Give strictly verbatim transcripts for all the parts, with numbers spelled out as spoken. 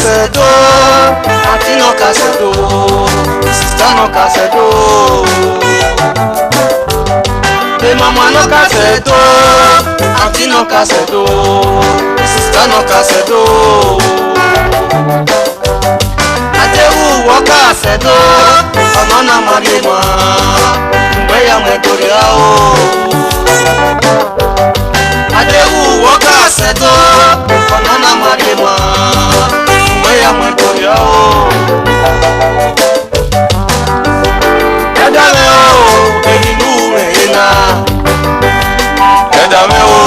Sẹdo, anti nọ ka sẹdo, sista nọ ka sẹdo. Mama nọ ka sẹdo, anti nọ ka sẹdo, sista nọ ka sẹdo. Adewu wọ ka sẹdo, ọmọ na ma rhie ma, mẹ ya mu ẹdorhia o. Adewu wọ ka sẹdo, ọmọ na ma rhie ma, mẹ ya mu ẹdorhia o. Ẹdamẹ o, emwi ne u mwẹ ehe na. Ẹdamẹ o.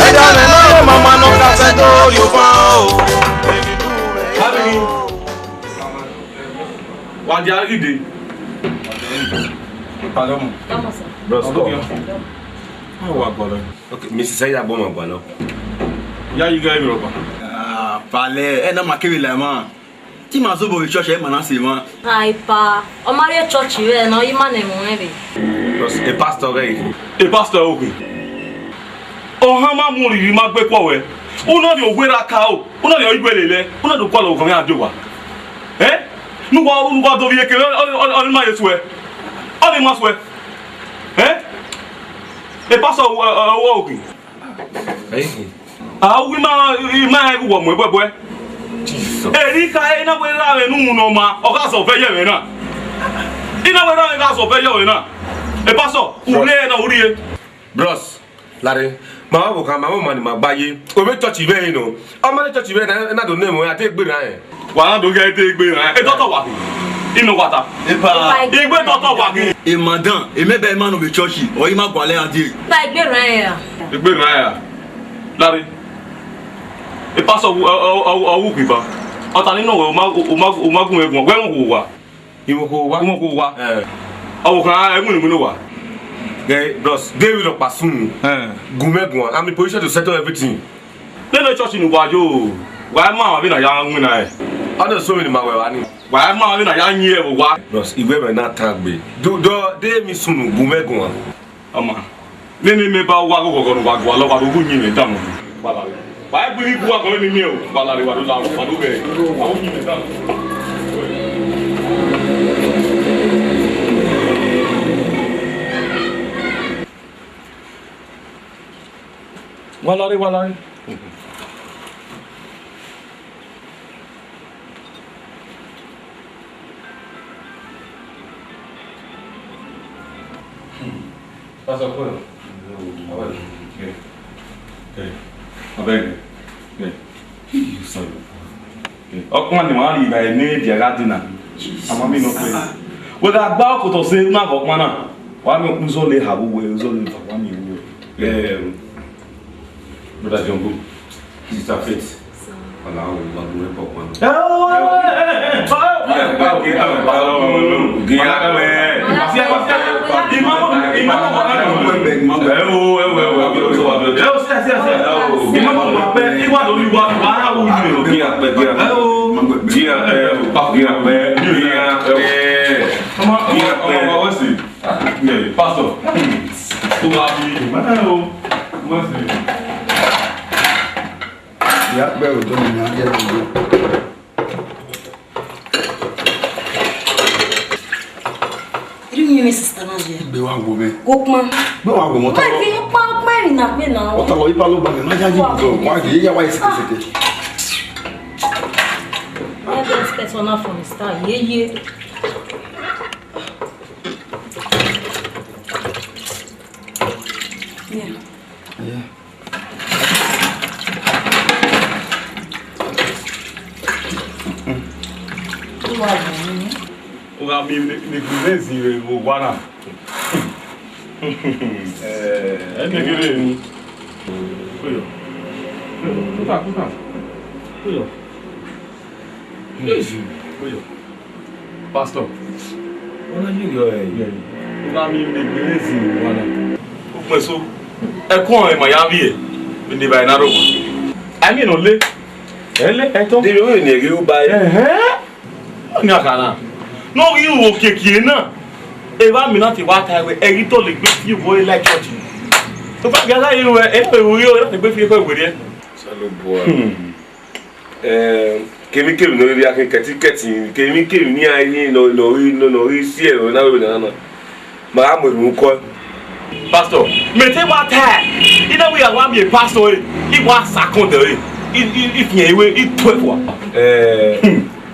Ẹdamẹ ne ọ rre mama nọ ka sẹdo rhie ovan o. Emwi ne u mwẹ ehe na. Wa dia ghi dee. Pardon. Bros, come. How wa gbọlọ? Okay, missus Ẹyagbọmọ gbalọ. Ya yi gẹ rọba. Ah, palẹ, ẹ na ma kevbe la ma. Te ima zobọ vbe church, ẹ ma na sẹ emwa. Ai pa, ọ ma rrie church vbe nọ, ima ne ẹmwẹ rre. Bros, e pastor ghẹ yi. E pastor o ghi. Ọhan ma mu rhirhi ma gbe kpọ wẹ. Una rhie owe ra ka o, una rhie igbe lele, una do gualọ oghọnmwẹ a die owa. Eh? Ne uwa, ne uwa do vbe iyeke, ọ, ọ, ọ, ọ ma ye suẹ. Ọ ma suẹ. Eh? E pastor, ọ, ọ, ọ, ọ ghi. A wu ima, ima rẹn ghe uwọ mu ẹbọẹbọẹ. Jesus. Eri ka, I na wẹ ra mwẹ ne uhunmwu ne ọ ma, ọ gha zọ vẹ ye ẹmwẹ na. I na wẹ ra mwẹ gha zọ vẹ ye ẹmwẹ na. E pastor, u rre na, u rrie. Bros, lare, ma vbe ọvbokhan, ma vbe ọmwa ne ima gba ye. Ovbi church vbe ẹre nọ. Ọ ma rrie church vbe ẹre na, na do ne ẹmwẹ, a te gbe rran rẹn. Wa na do ghe te gbe rran, e dọtọ wa khin. Inu wa ta. Epa. Igbe dọtọ wa khin. E madam, emẹ ba ima nọ vbe church, ọ ima gualọ iran die. Ta igbe rran ya. Igbe rran ya. Lare. E pastor ọ wu khin ba. Ọ ta ni nọ wẹ, u ma, u ma, u ma gu mwẹ guan, wẹ wọn kho wa. Imo kho wa. Imo kho wa. Eh. Ọ wo khan, ẹ winna, winna wa. Gẹ, bros, David Okpasun. Eh. Gu mwẹ guan. I'm in position to settle everything. Nene church ni wa yo, wa ma wa vbe na ya winna ẹre. Ọ na so vbene ima wẹ evba ni. Wa ma wa vbe na ya yin ẹvbo wa. Bros, iwẹ mwẹ na tangbe. Do, do, de mi sunu gu mwẹ guan. Ọma, nene mẹ ba uwa ghọghọ ne uwa gualọ, wa do gu yin mwẹ dan mọ. Wa gbe igho uwa gọre ne I miẹn o, wa lare, wa do la, wa do ghẹ, wa do yin mwẹ dan mọ. Wa lare, wa lare. Pastor Paul. How are you? Good. Good. Abeg. Good. Sorry. Ọkpan ni ma rhie evbare ne dia gha dina. Ama mi nọ kpẹẹ. Wẹ gha gba okotọ sẹ na vbe ọkpan na. Wa miẹn okpẹn uzọ le ha vbe uwẹ, uzọ le va wa miẹn vbe uwẹ. Em, Brother John Bull, Sister Faith. Ọla ọghe ma gu mwẹ kpọkpọ. Pastor, tó bá fi ìmọ̀ràn o, wọ́n sì. Ìyá pẹ́ òjò mi náà jẹ́ gbogbo. Irú mi mi sister náà jẹ́. Gbé wa wo mi. Kó pọ́n. Gbé wa wo mọ́tò. Wọ́n ti ń pa ọpẹ́ ìrìnà pé náà. Ọ̀tá lọ yípa ló bá mi, má jáde ìbùdó, wọ́n á yẹ yá wáyé sékèsékè. Wọ́n á bẹ̀rẹ̀ sí pẹ̀sọ́nà fún mi, star, yéyé. Yeah. Yeah. Ó wà lóyún. Ó ra mi ne, ne gun ne zi rẹ vbe owa na. Eh, ẹnẹ kere ni. Oyo. Kúta, kúta. Oyo. Oyo. Pastor. Ọna ye yọ ẹ. Ó ra mi ne gun ne zi rẹ vbe owa na. Okpẹn so. Ẹkun ọnrẹn ma ya vbiẹ. Vbe ne evbare na rre owa. Ai mi nọ le. Ẹ le, ẹ tọ. Dede, ọ rẹn ne ẹghe u ba ẹre. Ẹhẹn. Ọni a kha na. Ne ọ ghi ru okiekie na. Evba mi na te wa ta wẹ, ẹ ghi dọlegbe fi vbe ore la church. Tó bá gẹ gha ru ẹ, ẹ pẹ ru yo, ẹ gbe fi ekhọe werriẹ. Osanobua. Hmm. Eh, kemikemi ne ọ rhirhi akhin kẹti kẹti, kemikemi ne iran yin nọ, nọ, nọ, nọ, si ẹre na wẹ nana. Ma gha mu erhunmwu kọ. Pastor, mẹ te wa ta, I na wẹ ya wa miẹn pastor ẹre, I wa sa kọn dẹ ẹre, I, I, I fian ẹre, I tuẹ fua. Eh,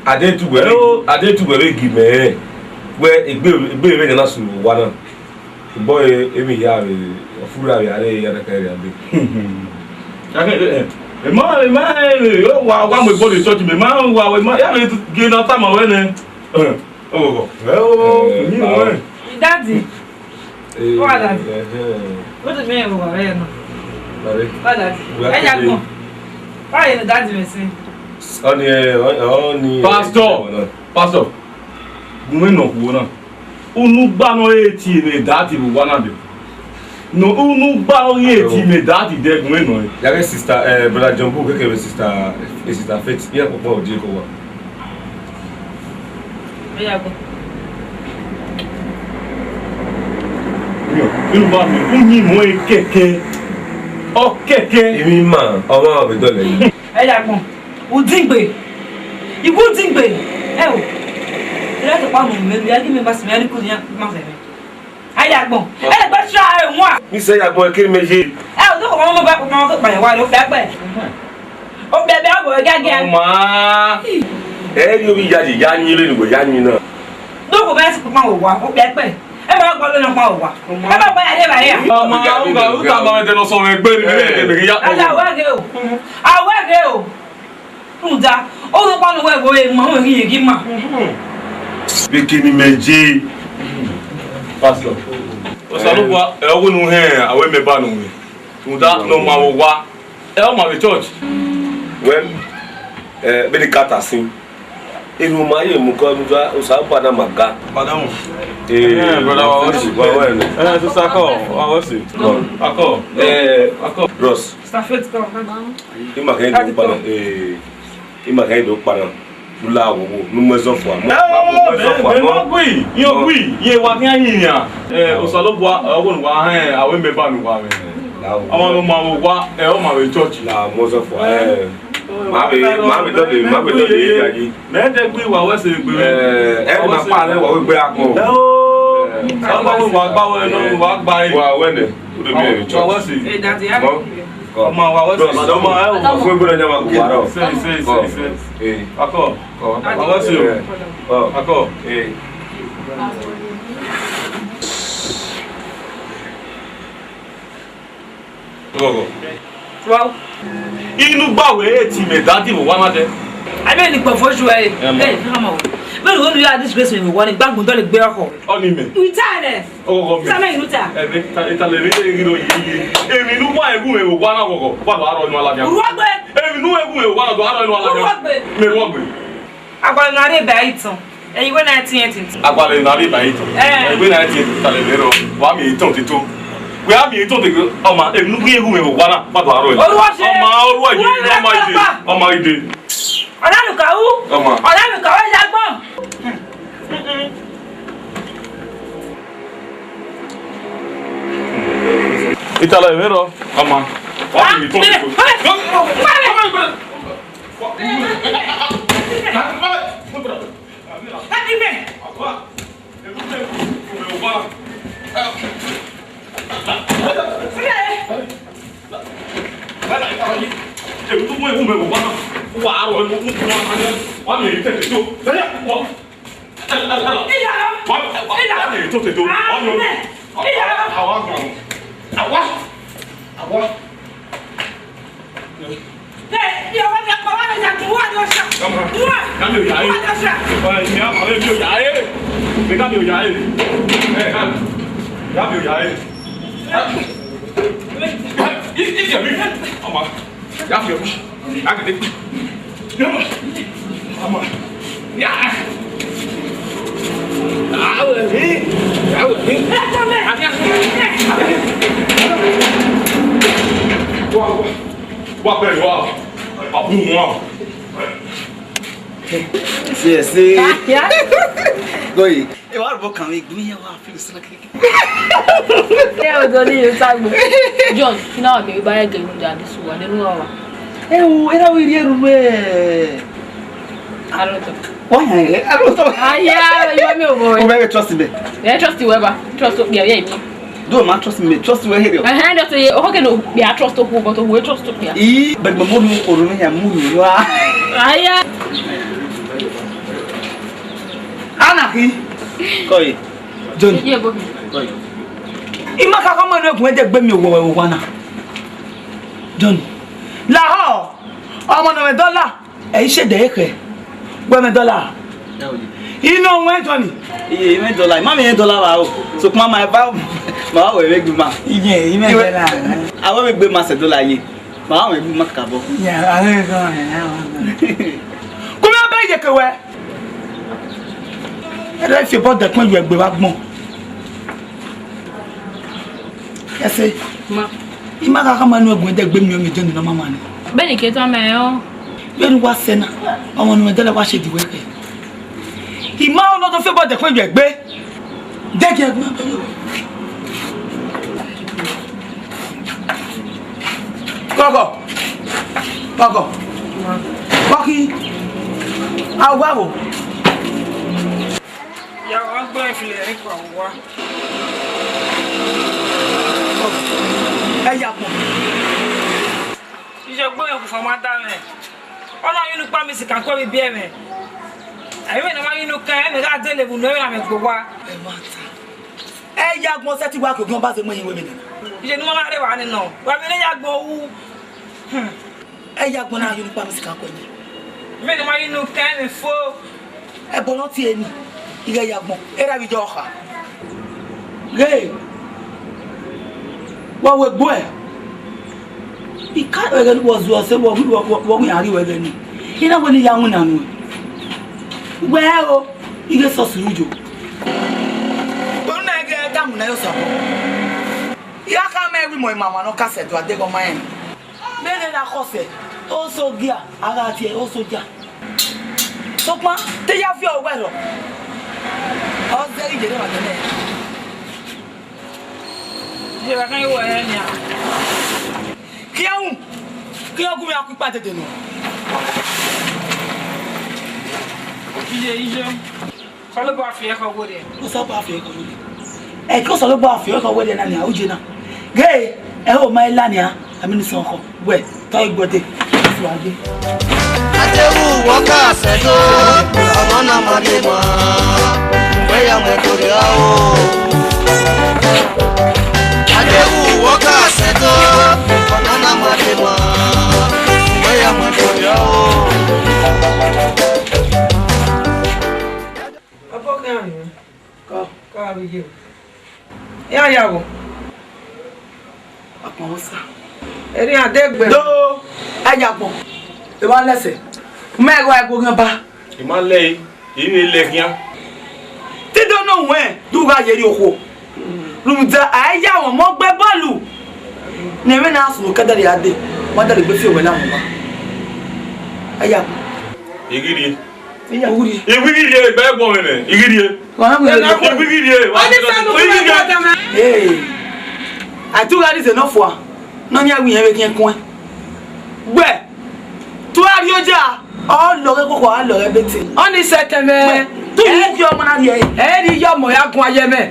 a deghẹ te uwẹ vbe, a deghẹ te uwẹ vbe gi mẹ rẹn, wẹ egbe, egbe vbe nana sunu owa na. Bọ emwi hia vbe, ọ furra vbe a rre ya na ka rria be. Ema, ema, wa, wa mu egbe ne church mẹ, ma wa, wa, ma, ya vbe gie na tama wẹ nẹ. Oghọghọ. Ẹ o, ni wẹ. Daddy. Eh, what, daddy? Eh, eh. What do you mean, what, eh, no? Daddy. What, daddy? We are Ẹ ya today. Gbọn. Why you daddy me say? Ọni, ẹ, ọni. Pastor. Pastor. Gun mẹ nọ khuo na. Unu gba nọ re tie mẹ daddy vbe owa na dẹ. No, unu gba nọ re tie mẹ daddy dẹ gun mẹ nọ re. Ya ghe sister, eh, brother John Bull, keke vbe sister, eh, sister Faith. Ya kpọkpọ odi ko wa. Ẹ ya gbọ. Inu ba mi, u yin mu e keke. Ọ keke. Emi ma, ọmọ ọbẹ dọlẹ yi. Ẹ ya gbọn. Udingbe. Iwu udingbe. Ẹ o. Ẹ lẹ tọkpa mu mẹ, mẹ ghi mẹ ba si mẹ, ẹ ni ku ni ma fẹ mẹ. Ẹ ya gbọn. Ẹ lẹ gba tra ẹ wọn. Mi sẹ ya gbọn ke mẹ ye. Ẹ o, do ko mo ba ko mo ko pa wa ro gba gbe. O bẹbẹ ọgọ gẹgẹ. Ọma. Ẹ ri omi ya ye, ya yin vbene uwẹ ya yin na. Do ko bẹ si ko pa wa, o bẹbẹ. Ẹ ma gbọ vbene ọ pa wa. Ẹ ma gba ya ye ba ya. Ọma, u ga, u ta ma mẹ dẹnọ sọ mẹ gbe ni, mẹ ghi ya. Ala wa ghe o. A wa ghe o. Rhunmwuda, ọrọkpa ne uwẹ vbe ma, wẹ ghi ye ghi ma. Vbe ke ni mẹ je. Pastor. Osanobua, ẹ, ọ wẹ ne u hẹn, a wẹ mẹ ba ne uwẹ. Rhunmwuda, ne ọ ma vbe owa. Ẹ, ọ ma vbe church. Well, eh, vbene I ka ta sin. Erhunmwu ma ye mu kọ, rhunmwuda, Osanobua na ma ga. Madam. Eh, brother, wa wẹ si. Wa wẹ nẹ. Eh, sister, akọ, wa wẹ si. Akọ. Eh, akọ. Bros. Sister Faith, come. Ima kẹ do kpana, eh, ima kẹ do kpana. U la wo wo, nu mu ẹzọ fua, mu, mu ẹzọ fua, mẹ mu. Mẹ gui, yin gui, yin wa khian yin nian. Eh, Osanobua, eh, ọghe ne wa hẹn, a wẹ mẹ ba ne uwa mwẹ. Ọmọ ne ọ ma vbe owa, eh, ọ ma vbe church. La mu ẹzọ fua, eh. Ma vbe, ma vbe dọlẹ, ma vbe dọlẹ ya yi. Mẹ dẹ gui wa wẹ sẹ egbe. Eh, ẹ na pa lẹ wa wẹ gbe akọ. Ẹ o, ọmọ wa gba wẹ nọ, wa gba e. Wa wẹ nẹ. Wa wẹ sẹ. Eh, daddy, I Mọ. Ọmọ wa wẹ sẹ, Bros, ọmọ ẹ o. Ọfọ egbe na nya ma ko wa rọ. Sẹ, sẹ, sẹ, sẹ. Eh. Akọ. Wa wẹ sẹ o. Eh. Akọ. Eh. Gogo. Wow. Inu gba wẹ e ti mẹ daddy vbe owa na dẹ. Abe ni kpọfọ ju ẹ. Ẹ mọ. Ẹ, come on. Mẹ ro nu ya disgrace me wa ni gbagbo dọlegbe ọkọ. Ọ ni mẹ. Ita rẹ. Ọgọgọ mẹ. Ita mẹ inu ta. Ẹ mẹ ta, ita lẹ mẹ ghi ro yi yi. Emi nu wa egu mẹ vbe owa na gogo. Wa do aro inu ala dia. Ruwa gbe. Emi nu egu mẹ vbe owa na do aro inu ala dia. Ruwa gbe. Mẹ ruwa gbe. Agbala na rre ba itan. Ẹi wẹ na ẹtin ẹtin. Agbala na rre ba itan. Eh. Ẹi wẹ na ẹtin ẹtin ta lẹ vbe rọ. Wa miẹn itan otito. Wẹ a miẹn itan otito. Ọma, emu ghi egu mẹ vbe owa na, kpado aro ẹre. Oruọ ṣe. Ọma, oruọ ẹre, ọma ide. Ọma ide. Ọ̀nà nìkan wú. Ọma. Ọ̀nà nìkan wú, ẹ ya gbọ́n. Itan lẹ vbe rọ. Ọma. Wa miẹn itan otito. Come on. Come here, yeah. Come here, yeah. Come here, yeah. Come here, yeah. Come here, yeah. Come here, yeah. Ya fi omi. Ya gidi. Ya ma. Ya ma. Ya. Ya wẹ mi. Ya wẹ mi. Wa, wa. Wa bẹ̀rẹ̀ wa. Wa bú wọn. See, see. Yeah, yeah. Go ahead. Ẹ wá rọ̀ bọ̀ kàn mí, gbìmí yẹn wá fi sọ́nà kékeré. Ẹ ò dọ́ ní ìlú ságbó. John, kí náà bẹ̀rẹ̀ bá yẹ gẹ̀rù jà ní sùwà nínú ọ̀rọ̀. Ẹ o, erha wẹ rhie rhurhu ẹ. Arotọ. Why, ẹ, arotọ. Aya, you are me, oh boy. O bẹ trust me. Yeah, trust you, ever. Trust you, yeah, yeah, me. Do ma trust me, trust you here. Eh, eh, just say, okay, no, yeah, trust you, but we trust you, yeah. I, but mo mu orun ya mu wa. Aya. Anaki. Koi. John. Yeah, go. Koi. I ma ka kọ ma nu egun ẹdẹ gbe mi owọ wa na. John. Lahọ. Ọmọ nọ mwẹ dọla. Ẹ i se dẹ ekhẹ. Wẹ mwẹ dọla. Inu wẹ John. Iye, mwẹ dọla. Ma mwẹ dọla wa o. So kuma ma va, ma wẹ vbe gbe ma. Iye, i mwẹ dọla. A wẹ vbe gbe ma sẹ dọla ye. Ma wẹ gbe ma ka bọ. Ya, a wẹ gọ, a wẹ gọ. Kuma ba ye ke wẹ. Ẹ dẹ fi obọ dẹkun ye egbe vbe agbọn. Ẹse. Ma. I ma gha khama enu egun ẹdẹ gbe miẹn ọmọ John ne ọ ma ma nẹ. Beni ke tama ẹre ọ. Vbene uwa sẹ na, ọmọ ne ọ dẹlẹ wa se diwẹ khẹ. I ma ọ nọ do fi obọ dẹkun ye egbe. Dẹgiẹ ẹgbọn abẹrẹ. Kọkọ. Kọkọ. Kọkhi. Awavo. Ya wa gbẹn filẹ ẹre kua owa. Ẹ ya kpọn. Iye gbe ẹkun fọ ma da mwẹ. Ọ na ghi unu kpa mi sikan kue vbe ibiẹ mwẹ. Ẹmwẹ ne ọ ma ghi unu kan, ẹmwẹ gha dele vbe unu ẹmwẹ na mwẹ gbe owa. Ẹ ma ta. Ẹ ya gbọn sẹtin wa ke ogiọn ba zẹ mu ẹyin wẹ vbe nana. Iye ne u ma na rre evba ni nọ. Wa vbe ne ya gbọn ru. Hmm. Ẹ ya gbọn na ghi unu kpa mi sikan kue ni. Ẹmwẹ ne ọ ma ghi unu kan, ẹmwẹ fo. Ẹbọ ne ọ tie ni, ighẹ ya gbọn, erha vbe iye ọkha. Ghe, wa wẹ egbe uẹ. I ka ruẹ ẹghẹ ne wọ zuọ sẹ, wọ, wọ, wọ, wọ ghi iran rri wẹ ẹghẹ ni. I na wẹ ne I ya winna nuẹn. Wẹ o, I ghe sẹ ọse ru yo. Unu na i ghe damu na yo sabọ. I gha khama ẹre wẹ imẹ ọmwa ne ọ ka sẹ do adeghẹ ọ ma rẹn. Vbene na khọsẹ, oso gia, a gha tie oso gia. Sokpan, te ya viọ owẹ rọ. Ọ zẹ ghi yere vbe nẹ. Iye wa kan ye wẹ nian. Khian wu, khian gu mwẹ a ku ikpa dede nọ. Iye, iye. Osanobua fi ẹre khọ werriẹ. Osanobua fi ẹre khọ werriẹ. Ẹki Osanobua fi ẹre khọ werriẹ na nian, u je na. Ghe, ẹ ho ma i la nian, a miẹn ne isọn khọ. Wẹ, tọ igbọde. Suade. Adewu wọ ka sẹ do, ọmọ na ma de ma, wẹ ya mu ẹko rria o. Adewu wọ ka sẹ do, ọmọ na ma de ma, wẹ ya mu ẹko rria o. Ọbọ khian rre. Kọ. Kọ vbe ye. Iran ya vbo? Akpọn vbe osa. Erian de gbe. Do, a ya gbọn. Evba lẹsẹ. Mẹ gha ẹgbe oghian ba. I ma lẹ ẹre, I vbe lẹ khian. Te I do nọ wẹn, du gha ye rrie okhuo. Rhunmwuda a i ya wọn mọ gbe bọọlu. Ne ẹmwẹ na sunu ka da rhie a dee, wa da rhie egbe fi owẹ la wọn ba. A ya gbọn. I ghi rrie. Iya, u rhie. I ghi rhie, egbe ẹguọn mwẹ nẹ, I ghi rhie. Wa na wẹ. I ghi rhie, wa na wẹ. Hey. A i tu gha rhie ize nọ fua, ne ọ yan wẹ irẹn vbe khian kuẹn. Gbẹ, tu a rhie oja, ọ lọghẹ koko, a lọghẹ bete. Ọni sẹ tẹmwẹ. Tu yu ki ọmọ na rhie. Ẹ ri iye ọmọ ya guan ye mwẹ.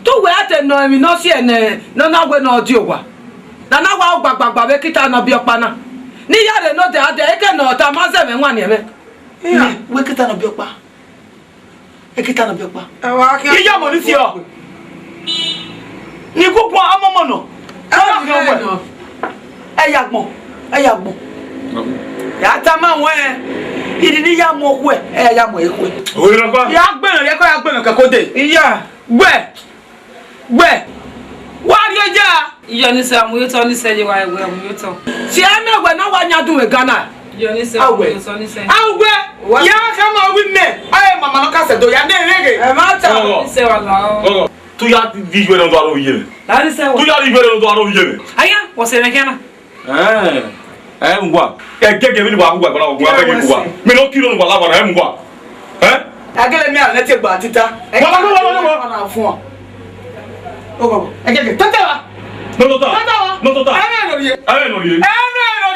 Tu wẹ a te nọ emwi ne ọ si ẹnẹ, ne ọ na wẹ ne ọ die owa. Na na wa gbagbagba vbe kita ne ọ biẹ ọkpa na. Ne I ya rre ne odẹ a dẹ, eke ne ọ ta ma zẹ mwẹ wanniẹn mwẹ. Iya. Ni, wẹ keta nọ biẹ ọkpa. Eketa nọ biẹ ọkpa. Ẹ wa khian. Iye ọmọ ni si ọ. Ni kukun ọmọ ọmọ nọ. Ẹ wa khian wẹ. Ẹ ya gbọn. Ẹ ya gbọn. Ya tama wẹn. Idi ni ya mu okhuẹ, ẹ ya mu ekhuẹ. Oye nọ kpa. Ya gbẹnrẹn, ya kọ ya gbẹnrẹn kẹkẹ ode. Iya. Wẹ, wẹ, wa rhie oja. Iyọ ni sẹ, mu yotọ ni sẹ, ye wa wẹ mu yotọ. Si ẹ mẹ wẹ na wa yan dun vbe Ghana. Iyọ ni sẹ, mu yotọ ni sẹ. Awẹ. Wa- Ya ka ma wi mẹ. Aye mama no ka sẹ do ya ne rege. Ẹ ma ta. Ọgọ. Ni sẹ wa la o. Ọgọ. Tu ya di ju ẹre do aro ye. La ni sẹ wa. Tu ya di ju ẹre do aro ye. Aya, wọ sẹ mẹ kẹna. Ẹ, ẹ, mu wa. Ẹ gẹgẹ vbene wa gu wa, wa, wa, wa, wa. Mi no kilo wa la wa, ẹ mu wa. Ẹ? Agele mi a ne te gba tita. Wa, wa, wa, wa, wa. Wa na fun. O baba. Ẹ gẹgẹ. Tata wa. No, tota. Tata wa. No, tota. Ẹ mẹ no ye. Ẹ mẹ no ye. Ẹ mẹ no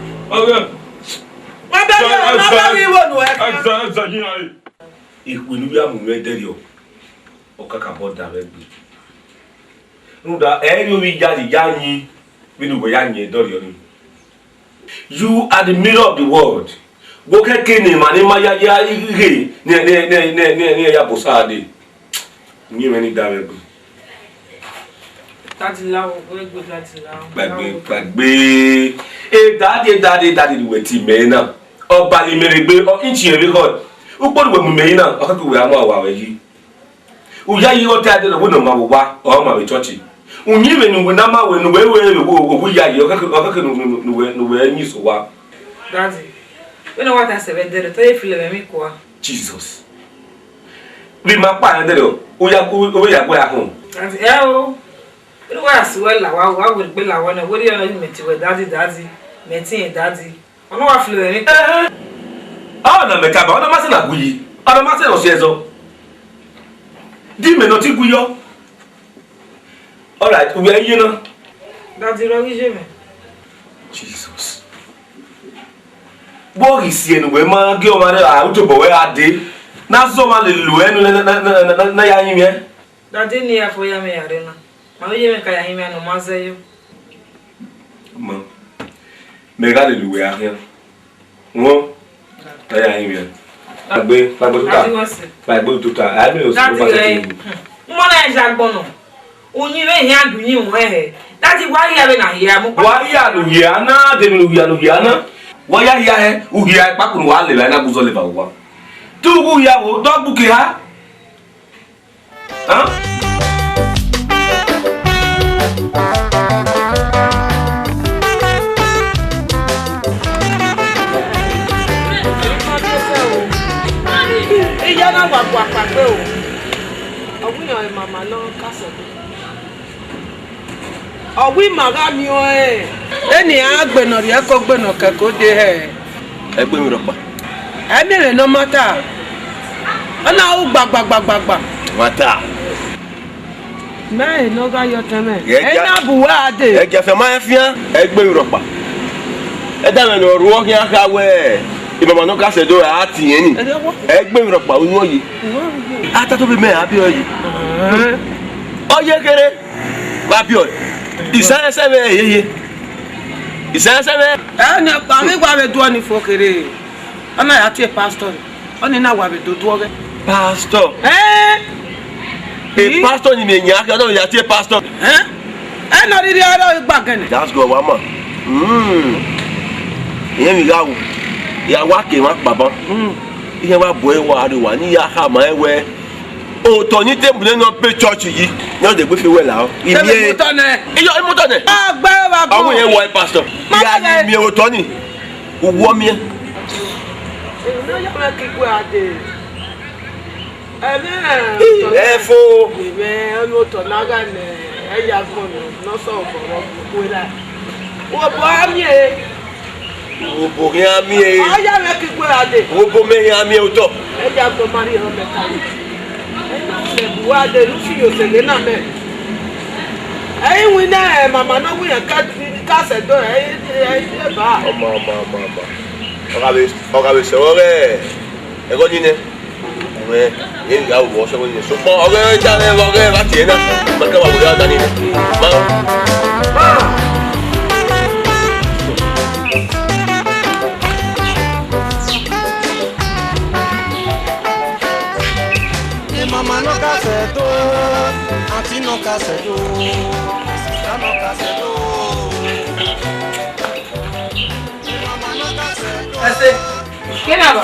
Ọghe. Wa bẹ ghi, wa bẹ ghi vbe unu ẹkan. Ẹza, ẹza, ẹza, yin aro. Ikhuo ne u ya mu mwẹ dẹrriọ, ọ kakabọ da vbe egbe. Rhunmwuda, ẹ i re ovbi iyare ya yin vbene uwẹ ya yin dọrriọ nii. You are the mirror of the world. Wo khẹke ne emwa ne ma ya ya ghe ne, ne, ne ya bosa dee. Uyinmwẹ ni da vbe egbe. Daddy lao, wẹ gbe daddy lao. Kpaegbe, kpaegbe. E daddy, e daddy, e daddy ne uwẹ tie mẹ na. Ọ bali mẹ rre egbe, ọ inchi ẹre khọ. Ukpo ne uwẹ mu mẹ na, ọ khẹke uwẹ a mu awa ruẹ yi. Uyayi igho te a dẹrẹ wẹ ne ọ ma vbe owa, ọ ma vbe church. Uyinmwẹ ne uwẹ na ma wẹ ne uwẹ ru ẹre vbe owa iyayi, ọ khẹke, ọ khẹke ne, ne, ne uwẹ, ne uwẹ yin sẹ owa. Daddy, vbene ọ wa ta sẹ vbe dẹrẹ, te ọ ye filo ẹmwẹ emwi kua. Jesus. Vbe ima kpa rẹn dẹrẹ, u ya, u, u vbe ya gu ẹre akhọn. Daddy, ẹ o. Vbene uwa ya sẹ uwẹ la, wa, wa werriegbe la uwa nẹ, werriẹ ọnii mẹ tie uwẹ daddy, daddy, mẹ tie irẹn daddy. Ọ na wa filo ẹmwẹ. Ẹhẹn. Ọ na mẹ tama, ọ na ma sẹ na gu yi, ọ na ma sẹ na ọ si ẹzọ. Di mẹ ne ọ ti gu yọ. All right, uwẹ ye na. Daddy, rọ ghi ye mwẹ. Jesus. Vbọ ghi si ẹre ne uwẹ ma gie ọmwa rẹ a ru tobọ wẹ a dee, ne a zẹ ọmwa lele uwẹ ne, ne, ne a ya yin mwẹ. Daddy, ne I ya fo ya mwẹ ya rre na. Ma vbe ye mwẹ ka ya yin mwẹ ne ọ ma zẹ yo. Ma, mẹ gha lele uwẹ a khian. Wọ, a ya yin mwẹ. Kpaegbe, kpaegbe tota. Daddy, what's it? Kpaegbe tota. A mẹ o si Daddy, ko ba eh, se. Hmm. Mo na ya agbọn nọ. Uyinmwẹ hia du yin wẹ hẹ. Daddy, wa hia vbe na hia mu. Wa hia ne u hia na, de emwi ne u hia ne u hia na. Wa ya hia hẹ, u hia ekpako ne uwa lele na gu zọ leva uwa. Tu gu hia vbo, dọ gbuke ha. Hàn? Iye na wa gua kpaegbe o. Ọ wẹ iran mama ne ọ ka sẹ. Ọ wẹ ima gha miẹn ọnrẹn. Eni a gbe ne ọ rhie ẹko gbe ne ọ kẹko de hẹ. Ẹgbẹe emwi rhọkpa. Ẹ miẹn vbe ne ọ ma ta. Ọ na ru gbagba gbagba gba. Ma ta. Mẹ ẹ ne ọ gha ye ọtẹn mwẹ. Ghẹ ẹ gia, na bu uwa dee. Ẹ gia fian ma fian, ẹgbẹe emwi rhọkpa. Ẹdamwẹ ne ọ rhuọ khian kha wẹ, imama ne ọ ka sẹ do ra a tie ẹre ni. Ẹgbẹe emwi rhọkpa, unu ọ ye. A ta to vbe mẹ a biẹ ọre yi. Ọ ye kherhe. Wa biẹ ọe. Isan ẹsẹ vbe yeye. Isan ẹsẹ vbe. Ẹ ne kpa mi wa vbe duọ ni fo kherhe. Ọ na ya tie pastor ni. Ọni na wa vbe do duọ ghẹ. Pastor. Ẹ. E pastor ni mẹ yan kẹ, ọ na ya tie pastor. Ẹ. Ẹ nọ rhirhi ọre ọ gba gẹnẹ. That's God, wa ma. Mm. Iran vbe gha wu. Ya wa ke emwa kpaban. Mm. Iran wa bu ẹre wa rre wa, ne I ya khama ẹn wẹ, otọ ni te mu nene ọ be church yi, ne ọ degbe fi wẹ la ọ. I miẹn. Imotọ nẹ. Iyọ, imotọ nẹ. Agbe wa gbọ. Ọwọ yẹn wọ pastor. Ma ya bẹghe. Miẹn otọ ni. Uwọ miẹn. Emwi ne ọ ya mwẹ ke igue a dee. Ẹmwẹ otọ. Ẹ fo. Emwi ọni otọ na gha nẹ, ẹ ya gbọn nọ, ne ọ sẹ obọ vbe ọ bu ẹre. Obọ a miẹn. Obo khian miẹn. Ọ ya mwẹ ke igue a dee. Obo mẹ khian miẹn otọ. Ẹ ya gbọn ma rhie ọmọ ta. Ẹ na sẹ bu uwa dee, ne u fi ye osẹghe na mẹ. Ẹ i winna, ẹ, mama ne ọ wu iran ka, ka sẹ do, ẹ, ẹ, ẹ, ẹ ba. Ọma, ọma, ọma, ọma. Ọ gha vbe, ọ gha vbe sẹ ọghẹ, ẹghẹ ọnii nẹ. Mẹ, ẹ gha vbe sẹ ọghẹ nẹ. Sokpan, ọghẹ, ja, ẹ, ọghẹ, gha tie na. Ma ka wa wẹ ya dani nẹ. Ma. Mama no ka sẹ do, aunty no ka sẹ do, sister no ka sẹ do. Mama no ka sẹ do. Ase, kena ba?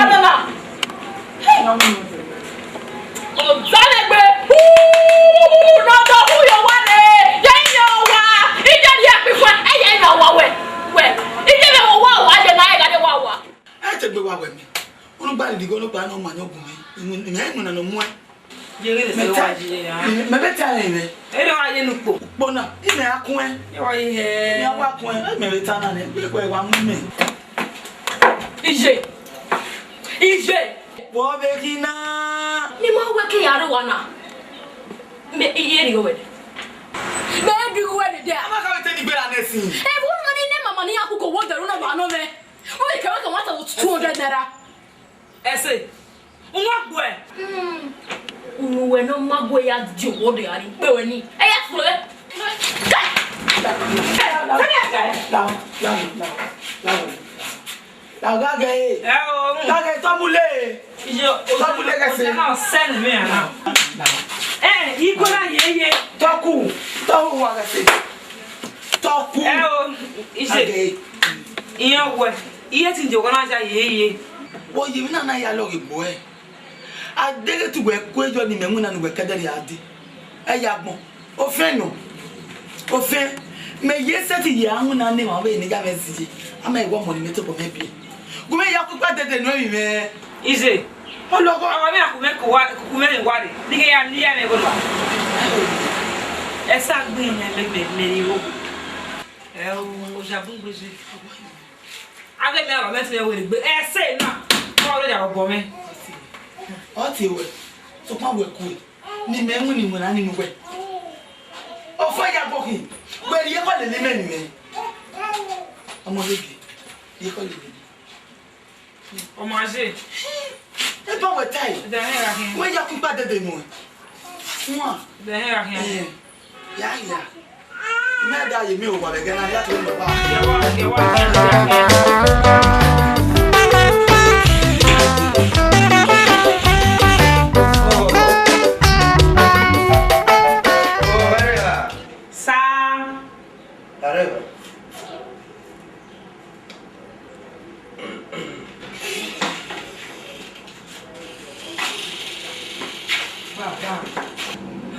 Ọdọ na. Ọzọlegbe, u, u, u, ne ọ do hu ye owa nẹ, ye iyẹn owa, iye rhie kpifua, ẹyẹ Wa wẹ, wẹ, ije mwẹ wa wa, ye na ẹre gha de wa wa. Ẹ te gbe wa wẹ mẹ. Unu gba lele igho nọkpa nọ ma yọ gun mẹ. Mẹ mu na nọ muẹn. Ye ghe Mẹ sẹ ta, wa ye ya. Mẹ vbe ta rẹn rẹ. Ere wa ye nu kpo. Kpo na, imẹ a kuẹn. Ye wa ye hẹ. Mẹ a wa kuẹn. Mẹ vbe ta na nẹ. Gbe wa mu mẹ. Ije. Ije. Vbe ọ vbe ghi na? Ne ima wẹ ke ya rre owa na. Mẹ, I, I rhie igho wẹ dẹ. Mẹ rhie igho wẹ dẹ. A ma ka vbe te ni gberra nẹ sin. Ẹ vbe unu ma ni ne mama ni ya ku ko wo dẹrẹ unu wa nọ mẹ. Wẹ kẹ wẹ kẹ wa ta two hundred naira. Ẹse. Unu a gbuẹ. Hmm. Unu wẹ ne ọ ma gue ya die owo de a rhie ikpe wẹ ni. Ẹ ya fo. Lao, lao, lao, lao. La gha ghe. Ẹ o. Gha ghe tọ mu le. Iyo, tọ mu le ghe se. Ọjọ na send me ana. Ẹ, igho na ye ye. Tọku, tọku wa ghe se. Tọku. Ẹ o, ije. Gha ghe. Iyan wẹ, iye ti je ọgọ na ya ye ye. Wo ye mi na na ya lọ ghe gbo ẹ. A deghe tu wẹ ku eyo ni mẹ winna ne uwẹ kẹdẹrriọ a dee. Ẹ ya gbọn. Ofẹn nọ. Ofẹn. Mẹ ye sẹtin ye a winna ne emwa vbe ne ya mwẹ ziye. A ma wẹ ọmọ ne imẹ tobọ mwẹ biẹ. Gu mwẹ ya ku ikpa dede nọ emwi mwẹ. Ize. Ọlọghọ. Ọmọ mwẹ a ku mwẹ ku wa, ku mwẹ rẹn wa re. Ni ke ya, ni ya mwẹ gọlọ. Ẹ sa gbẹn mẹ, mẹ, mẹ, mẹ ni ro. Ẹ o, oya bun gbe je. A ghe mẹ ọrọ mwẹ te mwẹ werriegbe ẹse na, ọ rre ya obọ mwẹ. Ọ tie wẹ, sokpan wẹ kue, ne imẹ winna iwinna ni ne uwẹ. Ọfa ya gbọ khin, wẹ rhie ekhọe lele imẹ ne imẹ. Ọmọ rhie egie, rhie ekhọe lele imẹ. Ọ ma je. Eba wẹ tae. Ẹdẹ hẹ ra khian. Wẹ ya ku ikpa dede nuẹn. Wan. Ẹdẹ hẹ ra khian. Eh, ya ya. Mẹ da ye mi owa vbe ẹghẹ na, ya te nọ ba. Ye wa, ye wa, ye wa. Sa. Areva.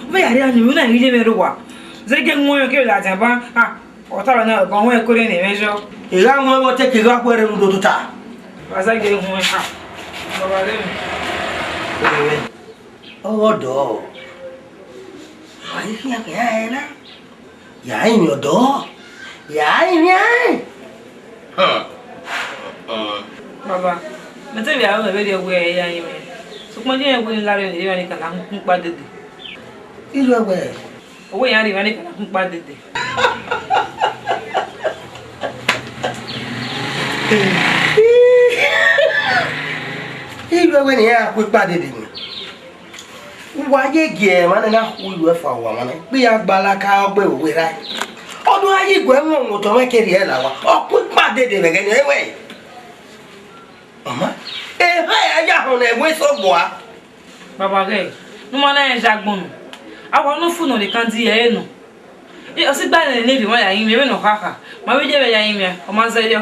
Vbe ya rhie ni, u na ghi ye mwẹ rre owa. Zẹgẹ wọn ke ladian ba, ah, ọ tama na, ọban wọn ẹko rre ne mwẹ yọ. I gha wọn vbe ọ te ke gha khuẹrhẹ ne u do tota. Wa zẹgẹ wọn, ah, baba rẹ mi. Ọghe ọdọ. Wa i khian khian ẹre na. Ya rinmwian ọdọ, ya rinmwian ẹre. Baba, mẹ te vbe aro mwẹ vberriọ wẹ ẹ ya rinmwian, sokpan iye mwẹ wẹ ne I la rre emwa ni ka la khunkpa dede. Irẹn wẹ? Ọ wẹ iran rre emwa ni ka la khunkpa dede. Irẹn wẹ ne iran khu ikpa dede ni. Uwa ye gie emwa ne na khu iruẹfa uwa mwa nẹ, gbe ya gba laka ọgbe vbe werra. Ọ do gha ye iguẹ mwẹ otọ mwẹ ke rhie la owa, ọ ku ikpa dede vbe ẹghẹ ne ẹ wẹ. Ọ ma, ehe ya họn ne ẹvbo eso gbua. Baba ghẹ, ne u ma na rẹn zẹ agbọn nọ. A wa ne u fu nọ rre kan di ẹre nọ. Ọ sẹ igba ne emwi mwa ya rinmwian, vbene ọ khakha, ma vbe iye mwẹ ya rinmwian, ọ ma zẹ yọ.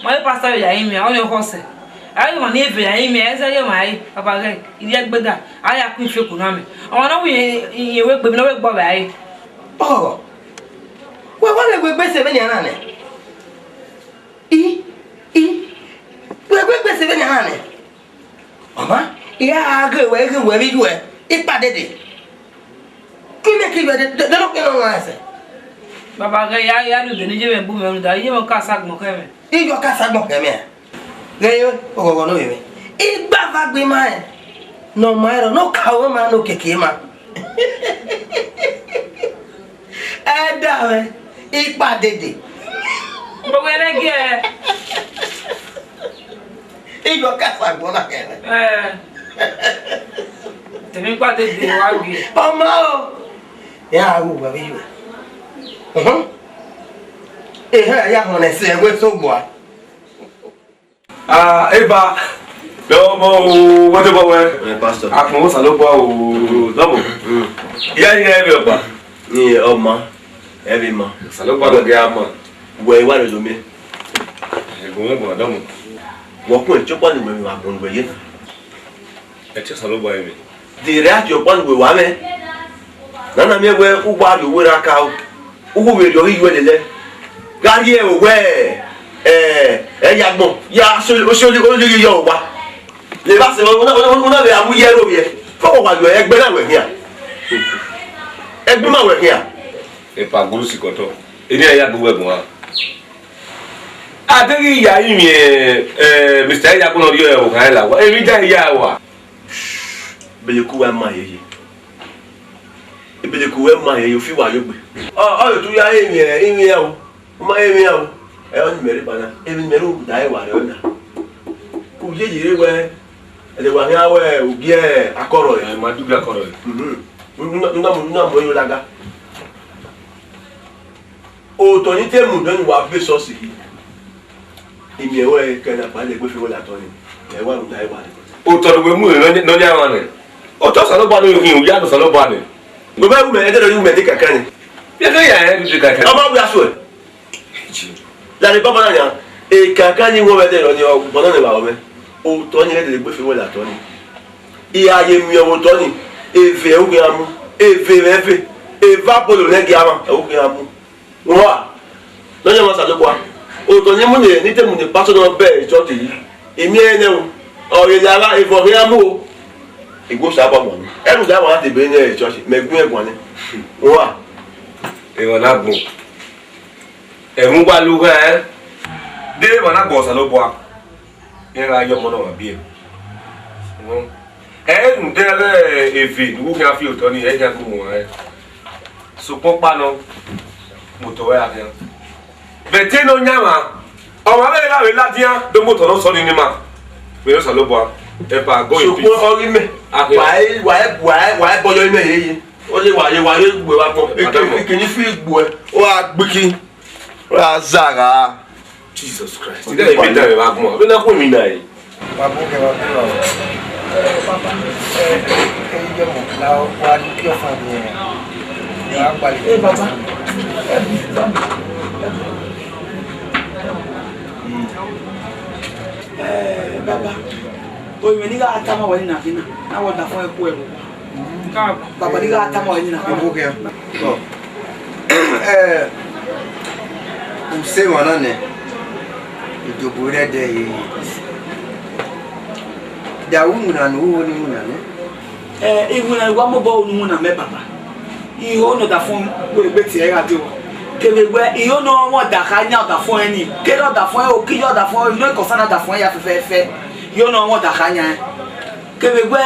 Ma vbe pastor vbe ya rinmwian, ọnii ọ khọ sẹ. A ghi ma ni eve ya rinmwian, ẹ zẹ yọ ma re, baba ghẹ, I rhie ẹgbeda, a ya kun ifiokun na mẹ. Ọmwa ne ọ wu iyẹn, iyẹn wẹ egbe, ne ọ vbe gbe ọvbe a re. Ọghọghọ, wẹ wa vbe wegbe sẹ vbenian na nẹ? I, I, wẹ wegbe sẹ vbenian na nẹ? Ọ ma, I gha ghe wẹ, ghe wẹ vbe iyuẹ, ikpa dede. Ku imẹ ke iyuẹ de, de, de nọ kpẹn ne ọ wan ẹsẹ. Baba ghẹ ya, ya rhie ude ne iye mwẹ bu mwẹ rhunmwuda, iye mwẹ ka sa agbọn khẹ mwẹ. Iyuẹ ka sa agbọn khẹ mwẹ a? Ghẹ ye, oghọghọ ne ovbi mwẹ. Igbavagbe ma rẹn, ne ọ ma rẹn, ne ọ ka ru ma, ne okiekie ma. Ẹdẹ mwẹ, ikpa dede. Gbogbo ẹre gie. Iyuẹ ka sa agbọn na khẹ mwẹ. Ẹ. Tẹmẹ ikpa dede wa gie. Ọ ma o. Ya ru wa vbe iyuẹ. Uhun. Ehe ya họn ẹse ẹwe so gbua. Ah, eba. Lọ mọ o, wọ́n ti bọ̀ wẹ́. Eh, pastor. Akpọ̀n Osanobua o, lọ́mọ. Mm. Ìyá yìí ẹ bí ọba. Ni ọmọ, ẹ bí mọ. Osanobua ló gẹ amọ. Wẹ ìwà rẹ lómi. Ẹ̀gbọ́n mọ̀ bọ̀ dọ́mọ. Wọ́n kún ẹ̀ tí ó pọ̀ ní wẹ̀mí wà gbọ́n wẹ̀ yé. Ẹ tí Osanobua yé mi. De rẹ a tí ó pọ̀ ní wẹ̀ wà mẹ́. Nana mi wẹ uwa rẹ owó ra ka o. Uwu wẹ rẹ ọghe iyuẹ lele. Gha rhie ẹre wẹ, ẹ, ẹ ya agbọn, ya sẹ olighi yọ owa. Levba sẹ, una, una, una vbe a mu ye ẹre ovbiẹ. Fọwọ́ wa yọ ẹgbẹ na wẹ khian. Ẹgbẹ ma wẹ khian. Epa guru sikọtọ. Eni a ya gbe uwẹ gbọn a. A deghẹ I ya rinmwian, eh, Mister Eyagbọn ne ọ rhie okhan la owa, emwi dan I ya wa. Beleku wa ma yeye. Beleku wẹ ma yeye, ofi wa yo gbe. Ọ, ọ yo tu ya rinmwian, rinmwian o. U ma rinmwian o. Ẹ, ọni mẹ rre ba na. Emwi ne mẹ rre, u da ẹre wa rre ọna. U yeye rre wẹ, ẹdẹ wa khian wẹ, u gie akọrọ ẹre. Ẹ, ma du gie akọrọ ẹre. Mhm. U, u, u na mu, u na mu ẹre yo laga. Otọ ni te mu nọ ni wa be esọsi yi. I miẹn wẹ kẹ na kpa lẹ egbe fi wẹ la tọ ni. Ẹ wa rhunmwuda ẹre wa rre. Otọ ne uwẹ mu nọ ni, nọ ni a mwa nẹ. Otọ Osanobua ne u khin, u ya ne Osanobua nẹ. Wẹ ma ru mẹ, ẹdẹ nọ ni ru mẹ de kankan ni. Vbe ẹdẹ ya rẹn de kankan. Ọ ma wia suẹ. Lare baba na nian, ekankan ni wẹ ẹdẹ nọ ni ọ gbọnọ ne evba mwẹ. Otọ ni ẹdẹ egbe fi wẹ la tọ ni. I gha ye miẹn vbe otọ ni, eve ẹre u khian mu, eve mwẹ eve, eva bolo ne ẹgia mwa ẹre u khian mu. Uwa, ne ọ yẹ ọmwa Osanobua, otọ ne I mu ne, ne I te mu ne pastor nọ bẹ church yi, I miẹn ẹre nẹ o, ọ ghe la gha, eva ọ khian mu o. I gbe Osanobua mu, ẹrhu da wa na debe ne church, mẹ gu ẹn guan nẹ. Uwa. Emwa na gbọn, ẹmwẹ uwa lu ghan, de emwa na gbọn Osanobua. Iran gha ye ọmọ ne ọmwa biẹ. Ẹ i rhunmwuda ẹghẹ eve ne uwu khian fi otọ ni, ẹ i khian gu mu ẹre. Sokpan ọkpa nọ, mu otọ ẹre khian. Vbe ẹtin ne ọ yan mwa, ọmwa vbe gha vbe ladian do mu otọ ne ọ sọ ni ne ima. Vbe Osanobua, ẹpa go in peace. Sokpan ọ ghi mẹ, wa i, wa i, wa i, wa i bọyọ imẹ yeye. Ọ ye wa ye, wa ye gbe wa gbọn. Eke, eke ni fi gbuẹ, ọ gha gbiki, ọ gha zagha. Jesus Christ. Ẹ i da emwi ne evba gbọn. Vbene a khu emwi na re. Wa bu kẹ, wa bu ra. Ẹ, papa, ẹ, ẹ, ẹ, ẹ, ẹ, ẹ, la, wa du ki ọfan ni, ẹ, wa gbalẹ. Ẹ, papa. Ẹ, papa. Ẹ, papa. Orinmwi ne I gha tama ruẹ na khin na, na wẹ ọdafẹn ku ẹre. Baba, ne I gha tama ruẹ na. Ọ, ẹ, u sẹ emwa na nẹ, idobo rẹ ẹdẹ ye. Da, u winna ne u ho ne u winna nẹ? Ẹ, iwinna ne I wa mobọ ru ne u winna mẹ, baba. I ho ne ọdafẹn wẹ egbe tie ẹre gha dee ruẹ. Kevbe wẹ, I ho ne ọ mwẹ ọdakha yan ọdafẹn ni. Kere ọdafẹn, okiya ọdafẹn, ino ekọsa ne ọdafẹn ya fẹfẹfẹ. I ho ne ọ mwẹ ọdakha yan. Kevbe wẹ,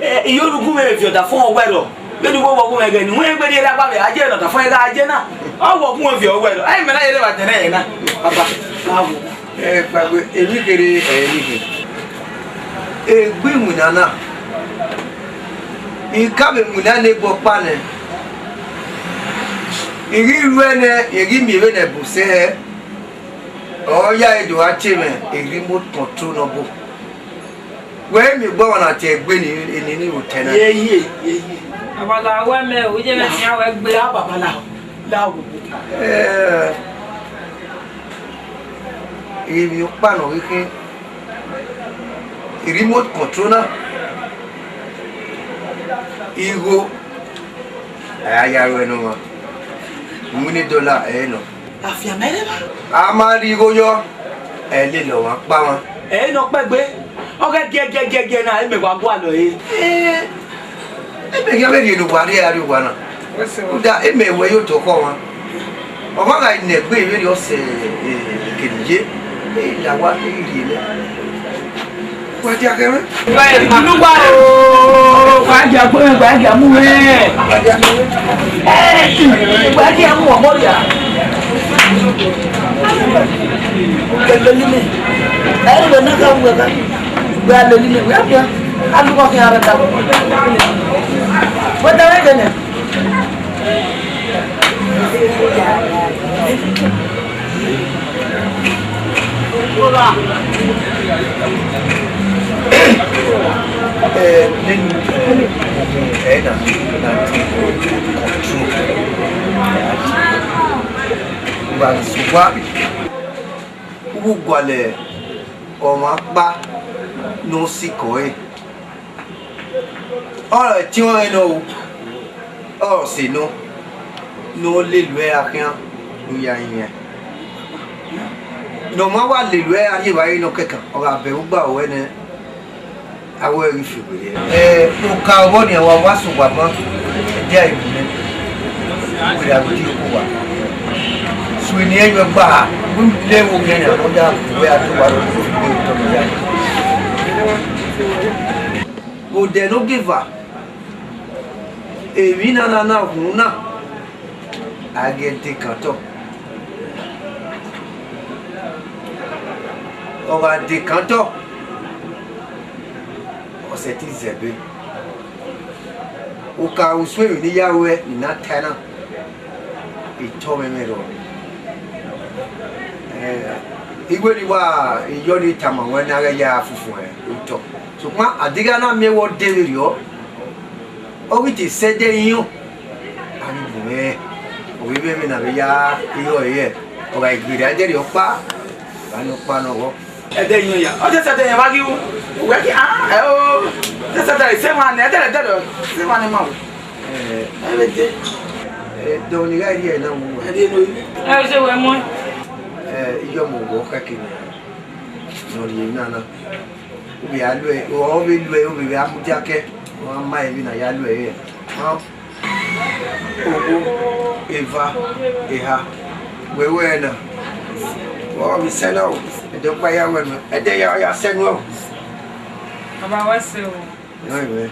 ẹ, I ho ne u gu mwẹ viọ ọdafẹn ọwẹrọ. Vbene u wẹ ọ gu mwẹ ghẹ ne u wẹ egbe rhie rre avbe a ye ne ọdafẹn gha ye na. Ọ wẹ ọ gu mwẹ viọ ọwẹrọ. Ẹ, mẹ na ye rre vbe adẹn na. Baba, a wo. Ẹ, kpaegbe, emwi kherhe, ẹ, emwi kherhe. Egbe iwinna na, I ka vbe winna ne egbe ọkpa nẹ, I ghi ruẹ nẹ, I ghi miẹn vbene ẹbu sẹ hẹ, ọ ya re do gha tie mwẹ remote control nọ obọ. Wẹ miẹn egbe ọmwa na tie egbe ni, eni ni vbe otọ na. Ye, ye, ye, ye. Abalawẹ mẹ, u ye mwẹ fian wẹ gbe. La, baba, la, la wo. Ẹ, emwi ọkpa nọ ghi khin. Remote control na, igho, ẹ a ya ruẹ ne ọmwa, winna dọla ẹre nọ. Afianma ẹre na. A ma rhie igho yọ, ẹ lele ọmwa kpa mwa. Ẹre nọ kpẹgbe, ọ ghẹ giẹgiẹgiẹgiẹ na, ẹ mẹ wa gualọ ẹre. Ẹ, Ebe khian vbe rhie ne uwa rhie a rrie owa na. Rhunmwuda, eme wẹ ye otọ khọ mwa. Ọmwa gha ne egbe vberriọ sẹ, eh, ekene ye, eh, la wa, eh, rhie nẹ. Wa dia khẹ mwẹ. Wa dia gbe, wa dia mu mwẹ. Wa dia khẹ mwẹ. Eh, wa dia mu ọmọ ria. Kẹkẹ ni mi. Ẹ lọ na ka wẹ ka. Wẹ a lele ine, wẹ a khian, a lughe khian rre ta. Wẹ da wẹ gẹnẹ. Eh, nene, eh, na, na, control. Wa, wa, u gualọ ọmwa ọkpa ne ọ sikẹ ọre. Ọ rẹn ẹtin ọnrẹn nọ o, ọ sẹ nọ, ne ọ lele uẹ gha khian ne u ya rinmwian. Ne ọ ma wa lele uẹ a rhie evbare nọ kẹkan, ọ gha bẹghe ugba ruẹ nẹ, a wẹ ghi fi werriẹ. Ẹ, oka vbọ nian wa wa sẹ owa ma, ẹdẹ a i ru nẹ, wẹ gha vbe die owa. Sunu eni ẹyọ gba, wẹ lẹ vbe owian nian, ọ ya wẹ a do wa ro fi gbe otọ nọ ya. Odẹ ne ogieva, emwi na na na hunu na, a ghi dekantọ. Ọ gha dekantọ, ọ sẹtin zẹbe. Oka usun emwi ne I ya ruẹ ne I na tae na, etọ mwẹ mwẹ rrọọ. Eh, I wẹ ne I wa, I yọ ne I tama ruẹ ne a ghẹ ya fufuẹn otọ. Sokpan a deghẹ a na miẹn wẹ ọ de vberriọ, ọ ghi te sẹ ẹdẹ iran. A ghi bu mwẹ, ọ vbe mwẹ vbene a vbe ya rrọọ ẹre, ọ gha gbe rre a dẹrriọ ọkpa, a gha nọ ọkpa nọ vbọ. Ẹdẹ iran ya, ọ te sẹ ẹdẹ iran vbe a ghi ru, uwẹ ghi, ah, ẹ o, te sẹ ẹdẹ sẹ emwa nẹ, ẹdẹrẹ, ẹdẹrẹ, sẹ emwa nẹ ma ru. Eh, ẹ vbe de. Eh, ẹdẹ ọni gha rhie ẹre na wu. Ẹdẹ ne ọ rhie. Ẹ, ọ sẹ wẹ mu ẹn. Eh, I yọ mu wẹ ọ khẹke nian, ne ọ rhie emwi na na. U vbe a lu ẹre, ọ vbe lu ẹre, u vbe a mudia kẹ, ọ ma ma emwi ne a ya lu ẹre. Okhuo, eva, eha, wẹ wẹ na, ọ ghi sẹ na o, ẹdẹ ọkpa ya wẹ nuẹn, ẹdẹ ya ya sẹ nuẹn o. Baba, wa sẹ o. Nọ ẹmwẹ.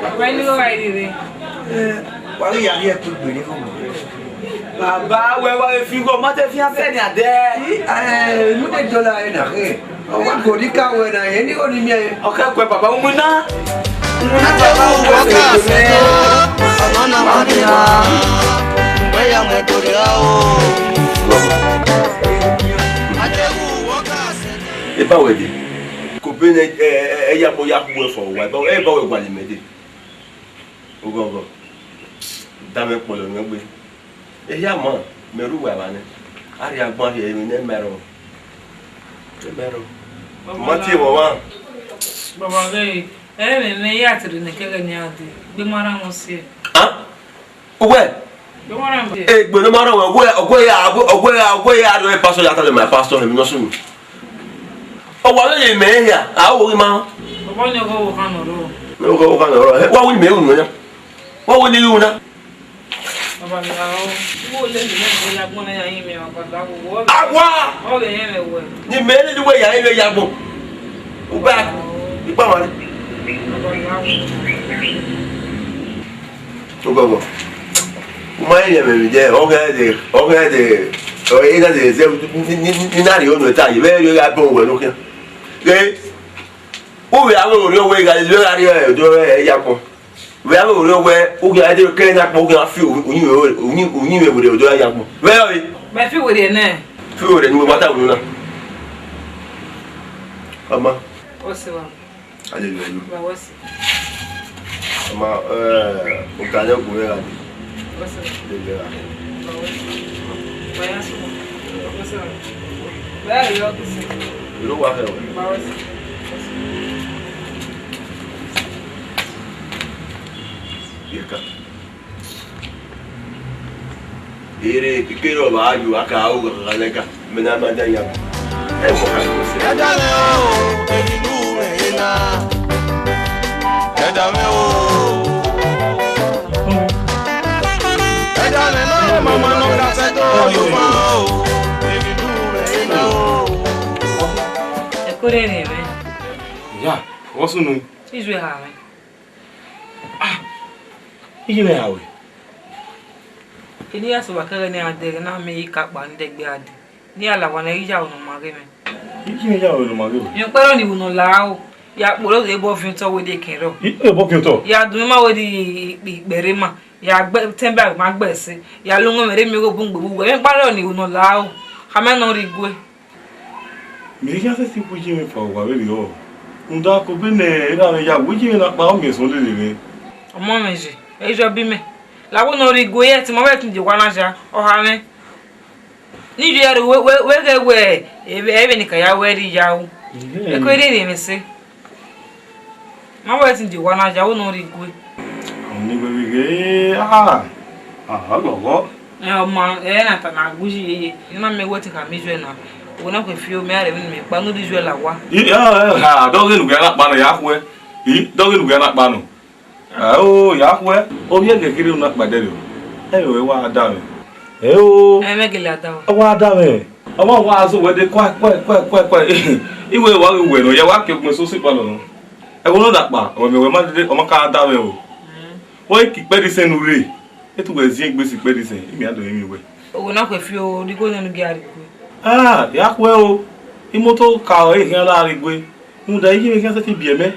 Baba, eni gho wa rhirhi. Eh, wa ghi ya rhie ẹkpo egbe ni gho. Baba, wẹ wa ghi fi igho, ma te fian sẹ ni adẹ. I, eh, unu de dọla ẹre na khin. Ọ wa godi ka wẹ na, eni gho ni miẹn. Ọ kẹ kuẹ baba, umu na. Umu na baba, umu na. Ọmọ na ma mi ra. Wẹ ya mu ẹdorre ra o. Eba wẹ de. Ko be ne, ẹ, ẹ, ẹ, ya kpo ya khuẹ fọ wa, eba, eba wẹ gualọ mẹ de. Oghọghọ. Damwẹ kpọlọ nuẹn gbe. Ehia ma, mẹ ru uwa evba nẹ. A rhie agbọn rhie emwi ne mẹ rrọọ. Mẹ rrọọ. Ma tie mwẹ ọmwa. Baba ghẹ, ẹ mwẹ mẹ ya tere ne kẹghẹ ne a dee. Gbe ma rhan mwẹ si. Ah? Uwẹ? Gbe ma rhan mwẹ. Eh, gbe ne ma rhan mwẹ. Ọgua, ọgua ya, ọgua ya, ọgua ya rhie pastor ya ta ma pastor, emwi ne ọ sunu. Ọ wa vbe ye mẹ hia, a wo ghi ma. Baba ni ọghe ọvbokhan nọ rrọọ. Ọghe ọvbokhan nọ rrọọ. Wa wu mẹ unu na. Wa wu ni unu na. Baba ni a o. Wo le ni mẹ ya gbọn na ya yin mẹ baba da wo. Awa! Ọ vbe rẹn mẹ wẹ. Ni mẹ ne wẹ ya yin mẹ ya gbọn. U gba. Ikpa mare. Baba ni a o. Ogogo. U ma rẹn ẹmwẹ vbe dẹ, ọ ghẹ dẹ, ọ ghẹ dẹ, ọ, ena dẹ zẹ, ni, ni, ni, ni na rhie unu ta, ye vbe rhie gha bọ wẹ nokhian. Ghe, u vbe avbe orhiọn wẹ gha, vbe gha rhie odọ ya kpọ. Vbe avbe orhiọn wẹ, u gha dẹ kẹ na kpọ, u gha fi uyin, uyin, uyin vbe odọ ya kpọ. Vbe ọ re? Mẹ fi werriẹ nẹ. Fi werriẹ ni mo ma ta unu na. Ọma. O se wa. Hallelujah. Wa wẹ sẹ. Ọma, eh, u ta nẹ gu mwẹ gha dee. Wa wẹ sẹ. Hallelujah. Wa wẹ sẹ. Wa ya sẹ. Wa wẹ sẹ. Wa ya yọ sẹ. Iro wa hẹ wẹ. Wa wẹ sẹ. Yeka. Ere kekere ọmwa a yo, a ka ru gha lẹga, mẹ na ma da yan. Ẹ wọ ka ko sẹ. Ẹ dame o, eri nu rẹ na. Ẹ dame o. Ẹ dame na, mama nọ ka sẹ do yo ma o. Eri nu rẹ na o. Ẹ kore rẹ mẹ. Ya, what's new? Izu eha mwẹ. Ah, iye mwẹ ra wẹ? Eni ya sẹ owa kẹghẹ ne iran dẹghe na mẹ i ka kpa ne dẹgbe a dee. Ne iran la owa ne ẹ ghi ya unu ma ghe mwẹ. Iye mwẹ ya unu ma ghe mwẹ. Rẹn ọkpa rọ ni unu la o. Ya kpolo rre obọ viẹn otọ wẹ de kẹn rọ. I, obọ viẹn otọ? Ya dun ma wẹ de ikpẹrẹ ma. Ya gbe tẹn ba ma gbe ẹse. Ya lo wọn mwẹ rre miẹn ghe obọ ugbe vbe uwẹ. Rẹn ọkpa rọ ni unu la o. Khama nọ rre igue. Mẹ i ya sẹtin gu iye mwẹ fa owa vberriọ, rhunmwuda ko be ne erha mwẹ ya gu iye mwẹ na kpa ọ miẹn ẹsọn lele mwẹ. Ọmọ mwẹ ye, ẹ i zọ bi mẹ. Lahọ ne ọ rre igue, ẹtin ma wẹ ẹtin ye owa na ya, ọ ha mwẹ. Ne I ye ẹre wẹ, wẹ, wẹ ghẹ wẹ, ẹ vbe, ẹ vbe ne I ka ya wẹ rri ya ru. Ẹko rhiẹnrhiẹn mwẹ sẹ. Ma wẹ ẹtin ye owa na ya, ru ne ọ rre igue. Ọni wẹ vbe ghe, ah, ah, lọghọ. Ẹ, ọ ma, ẹ na ta na gu yi yeye. Ina mẹ wẹ te ka mi zuẹ na. Wo na kue fi o, mẹ a rẹ vbene mẹ kpa, ne u di zuẹ la owa. I, ẹ, ẹ, ha, dọghe ne u gha na kpa nọ, ya khuẹ. I, dọghe ne u gha na kpa nọ. Ẹ o, ya khuẹ. Ovbi ẹghẹ kherhe u na kpa dẹrriọ. Ẹ o, ẹ wa da mwẹ. Ẹ o. Ẹ mẹ gele a da o. Ẹ wa da mwẹ. Ọmọ wa zẹ wẹ de kua, kua, kua, kua, kua. Iwe wa ghi wẹ nọ, ya wa ke ogbẹn so si palọ nọ. Ẹ wo nọ da kpa, ọ mẹ wẹ ma dede, ọ ma ka da mwẹ o. Wẹ ke ikpẹdisẹn ne u rre. Etu wẹ ziẹn egbe si ikpẹdisẹn, imi a do rinmwian wẹ. Owo na khuẹ fi o, rhie igho nene u gia rhie gue. Ah, ya khuẹ o. Imoto ka ọre khian la rhie gue. Rhunmwuda iye mwẹ khian sẹtin biẹ mẹ.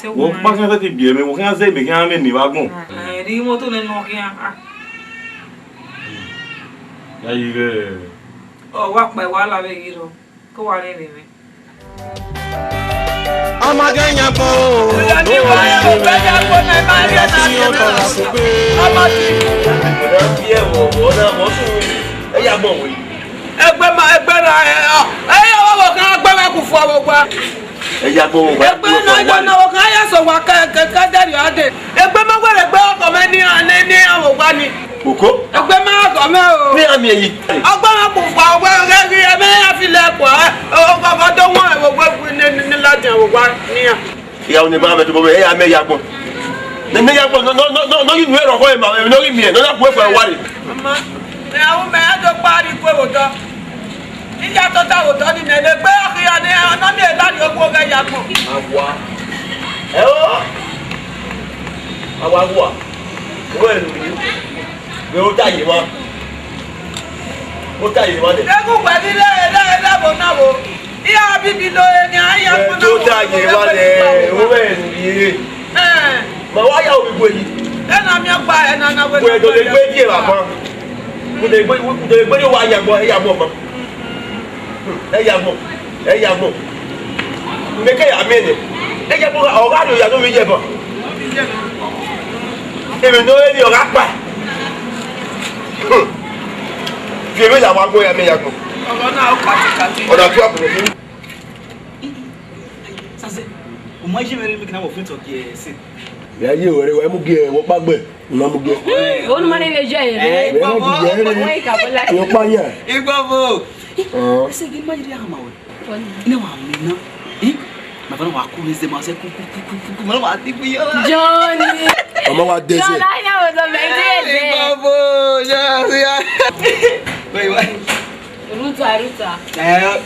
Te wo wo kpa khian sẹtin biẹ mẹ, wo khian zẹ mẹ khian mwẹ ni vbe agbọn. Ah, eh, rhie imoto nene ọ khian. Ah. Ya yi ghẹ. Ọ wa kpa wa la vbe ghi rrọọ. Ko wa rẹn vbe mwẹ. Ọmọge yan gbọn o. Ìyá ní wáyé ò fẹ́ yá gbọ́ náà, ẹ máa rí ẹ náà rí ẹ náà. Ọmọ ti. Ọ̀dà bí ẹ̀wọ̀ ọ̀dà wọ́n tún ẹ yá gbọ̀n wẹ̀. Ẹgbẹ́ ma, ẹgbẹ́ na, ẹ, ọ, ẹ yẹ wọ́n wọ̀ kán gbẹ́ wẹ́ kù fún ọmọ gba. Ẹ yá gbọ̀n wẹ̀. Ẹgbẹ́ náà yọ náà wọ̀ kán yẹ sọ wà kẹ, kẹ, kẹ dẹ́rì ọdẹ. Ẹgbẹ́ ma wẹ̀rẹ̀ gbẹ́ ọkọ̀ mẹ́ ní, ní, ní ọmọ gba ni. Oko. Ẹgbẹ́ ma ọkọ̀ mẹ́ o. Ní àmì èyí. Ọgbọ́n ma kù fún ọgbẹ́ rẹ rí ẹ mẹ́ àfi lẹ́kọ̀ọ́. Ọkọ̀ tó wọ́n ẹ̀wọ̀ wẹ́ ní, ní, ní láti ẹ̀wọ̀ wá níyà. Ìyàwó ni bá mẹ tó bọ́ mẹ, ẹ yà mẹ ya gbọ́n. Mẹ mẹ ya gbọ́n, nọ, nọ, nọ, nọ, nọ, yìí nù ẹ̀rọ kọ́ ẹ̀ mà, ẹ nọ yìí mi ẹ̀, nọ, nọ, kú ẹ̀ fẹ́ wá rè. Mama, ẹ, àwọn ọmọ ẹ tó parí kú ẹ̀wọ̀ tọ́. Nígbà tó ta wò tọ́ ni mẹ lè gbé ọkùnrin ọdẹ, ọ̀nà mi ẹ̀ láti owó rẹ̀ ya gbọ́n. Àwa. Ẹ o. Àwa wà. Owó ẹ̀ lù mí. Wẹ ó dá yìí wá. Ó dá yìí wá dẹ̀. Dẹ́kun pẹ̀lú ilé, ilé, ilé àbò náà wò. Iya bibi lo eni aya. Wẹ tó dá yìí wá dẹ̀, owó ẹ̀ lù mí. Ẹ. Mà wá yà òbí gbé yìí. Ẹ na mi ọgba, ẹ na na wẹ. Wẹ tó lè gbé díẹ̀ wá pa. Kò lè gbé, kò lè gbé díẹ̀ wá yà gbọ́, ẹ yà gbọ́ pa. Ẹ ya mọ, ẹ ya mọ. Mẹ kẹ ya mẹ nẹ. Ẹ ya mọ, ọ gha do ya do mi yẹ bọ. Èmi nọ ẹ ni ọ gha kpa. Fi èmi la wa gbọ ya mẹ ya gbọ. Ọ̀rọ̀ náà ó kàtìkàtì. Ọ̀dà tó àbùrọ̀ fún. Sase, o ma ye mẹ rẹ mi kina wọ fun tọ gi ẹse. Ya ye wẹrẹ wẹ mu gi ẹ wọ kpa gbẹ. Una mu giẹ. Onu ma ne vbe jẹ yẹn. Ẹ, Igbọbo. Wẹ ka bọla. Yo pa ya. Igbọbo. Ọ. Ese gi ma yiri ama wẹ. Ine wa mi na. Eh? Ma fana wa ku eze ma se ku ku ku ku ku ma wa ti ku yo. Johnny. Ọmọ wa dẹsẹ. Johnny, I know the man. Igbọbo. Ya ya. Wait, wait. Ruta, Ruta. Eh,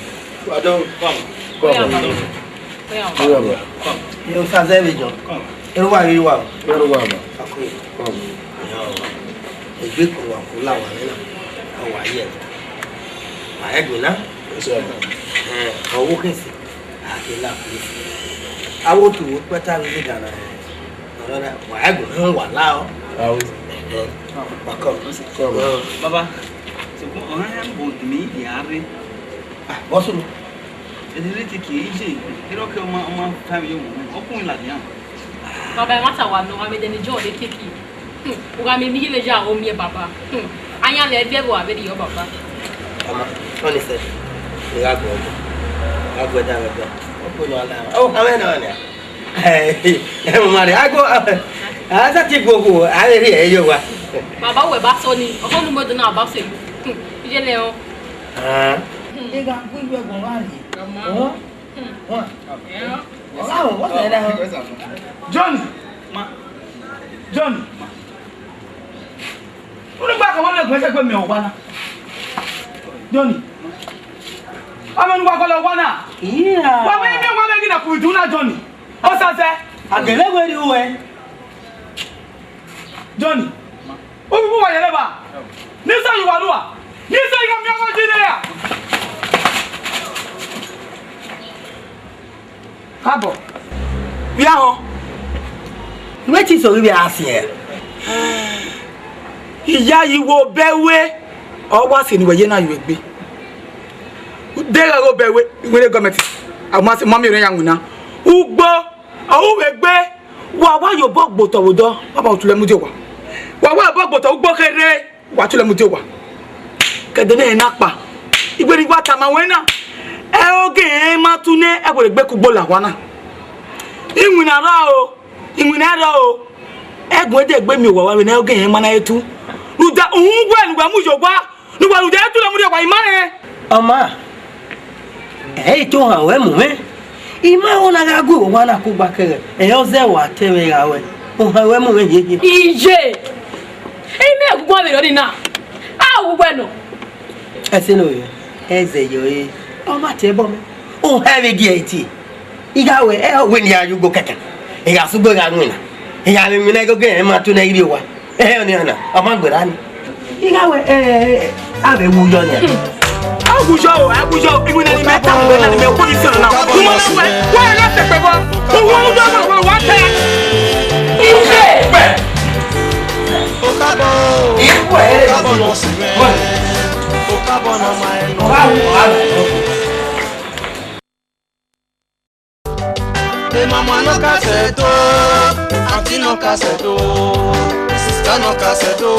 pardon. Come. Come. Come. Come. Come. Come. Yo, Sase vbe jọ. Come. Erha uwa vbe uwa. Erha uwa ma. Ako. Come. Yo. Egbe ko wa ko la wa na. Ka wa ye. Ma egbe na. Yes, sir. Eh, owo kesi. A ke la ku. A wo tu wo kpẹta vbe gana. Ọ̀rọ̀ rẹ̀, wa egbe na wa la o. Awo. Eh, wa come. Come. Eh. Baba, so ko ọ̀rọ̀ yẹn bọ̀ dì mí ìyá rẹ̀. Ah, bọ́ sọ̀rọ̀. Ẹdẹrẹ keke iye, erọ kẹ ọma, ọma family ọmọ, ọkùnrin ladian. Baba, ẹ ma ta wa nọ, wa mẹ dẹni John de keke. Hmm, u gha mẹ mi yele ya o miẹn baba. Hmm, ayan lẹ viẹ vbe wa vbe riyọ baba. Ọma, ọni sẹ, ẹ gha gbọ ọgbọ, gha gbọ ẹdẹ avbe ẹgbẹ. Ọkọ nọ ala, ọ, avbe nọ ni. Ẹ, ẹ, ma rẹ, a go, a, a sa ti gbogbo, a vbe rhie ẹre ye owa. Baba, wẹ ba sọ ni, ọkọ nu mọ do na ba sẹ. Hmm, iye lẹ o. Ah. Ẹ gha gu iwe ẹguọn gha rrie. Ọmọ. Ọ? Hmm. Ọ? Yeah. Ọ gha họn, what's that? Johnny! Johnny! Unu gba kọmọ lẹ gbẹsẹ gbe mẹ owa na. Johnny. Ọmọ nu wa kọlọ owa na. Yeah. Wa mẹ mẹ wa mẹ gina kuidu na Johnny. Ọ sa sẹ. Agẹlẹ wẹ ri uwẹ. Johnny. Obi bu wa yẹrẹ ba. Ni sa yi wa lua. Ni sa yi wa mi ọmọ ji ne ya. Kabọ. Via họn. Wẹ te iso ghi vbe a siẹn? Iyayi wo bẹwe, ọ wa sẹ ne uwẹ ye na yu egbe. Deghẹ gho bẹwe, iwinna gọọmẹnti, a ma sẹ, ma miẹn orẹn ya winna. Ugbo, ọ ru vbe egbe, wa wa ye obọ gbe otọ vbe odọ, wa ba otulẹ mudia owa. Wa wa obọ gbe otọ ugbo kherhe. Wa tule mu die owa. Kẹdẹ ne ẹ na kpa. Igberi wa tama wẹ na. Ẹ oge ẹn ma tu nẹ, ẹ wẹ gbe kugbo la wa na. Iwinna rrọọ o, iwinna rrọọ o. Ẹgun ẹdẹ gbe miẹn owa wa vbe ne ẹ oge ẹn ma na tu. Rhunmwuda uhunmwu uwẹ ne uwẹ mu ye owa, ne uwẹ rhunmwuda ẹre tuẹ mu rhie owa, I ma rẹn. Ọ ma, ẹ i to họn wẹ mu mwẹ. I ma ho na gha gu owa na kugba kẹghẹ, ẹ i zẹ wa te mwẹ gha wẹ. Ohan wẹ mu mwẹ hiehie. Iye, imẹ gu uwẹ vberriọ nii na, a gu uwẹ nọ. Ẹse ne ovbi mwẹ, ẹ zẹ yọ ẹre, ọ ma tie ẹbọ mẹ. Ohan vbe gie ẹre tie. I gha wẹ, ẹ wẹ ne I ya ye ugbo kẹkan. I gha sẹ ugbo, I gha winna. I gha vbe winna, ẹgogo ẹre ma tu nẹ, I rrie owa. Ẹ ọnii na, ọ ma gberra nii. I gha wẹ, ẹ, ẹ, ẹ, a vbe wu yọ nia. A wu yọ o, a wu yọ o. Iwinna ni mẹ ta, iwinna ni mẹ kọ ni sẹ na. Uwẹ na wẹ, wẹ na sẹ kpẹ bọ. Uwẹ u dọ ma wẹ wa tẹ. Iye. Okabọ, okabọ nọ si mwẹ. Okabọ nọ ma ẹ nọ. Mama nọ ka sẹ do, aunty nọ ka sẹ do, sister nọ ka sẹ do.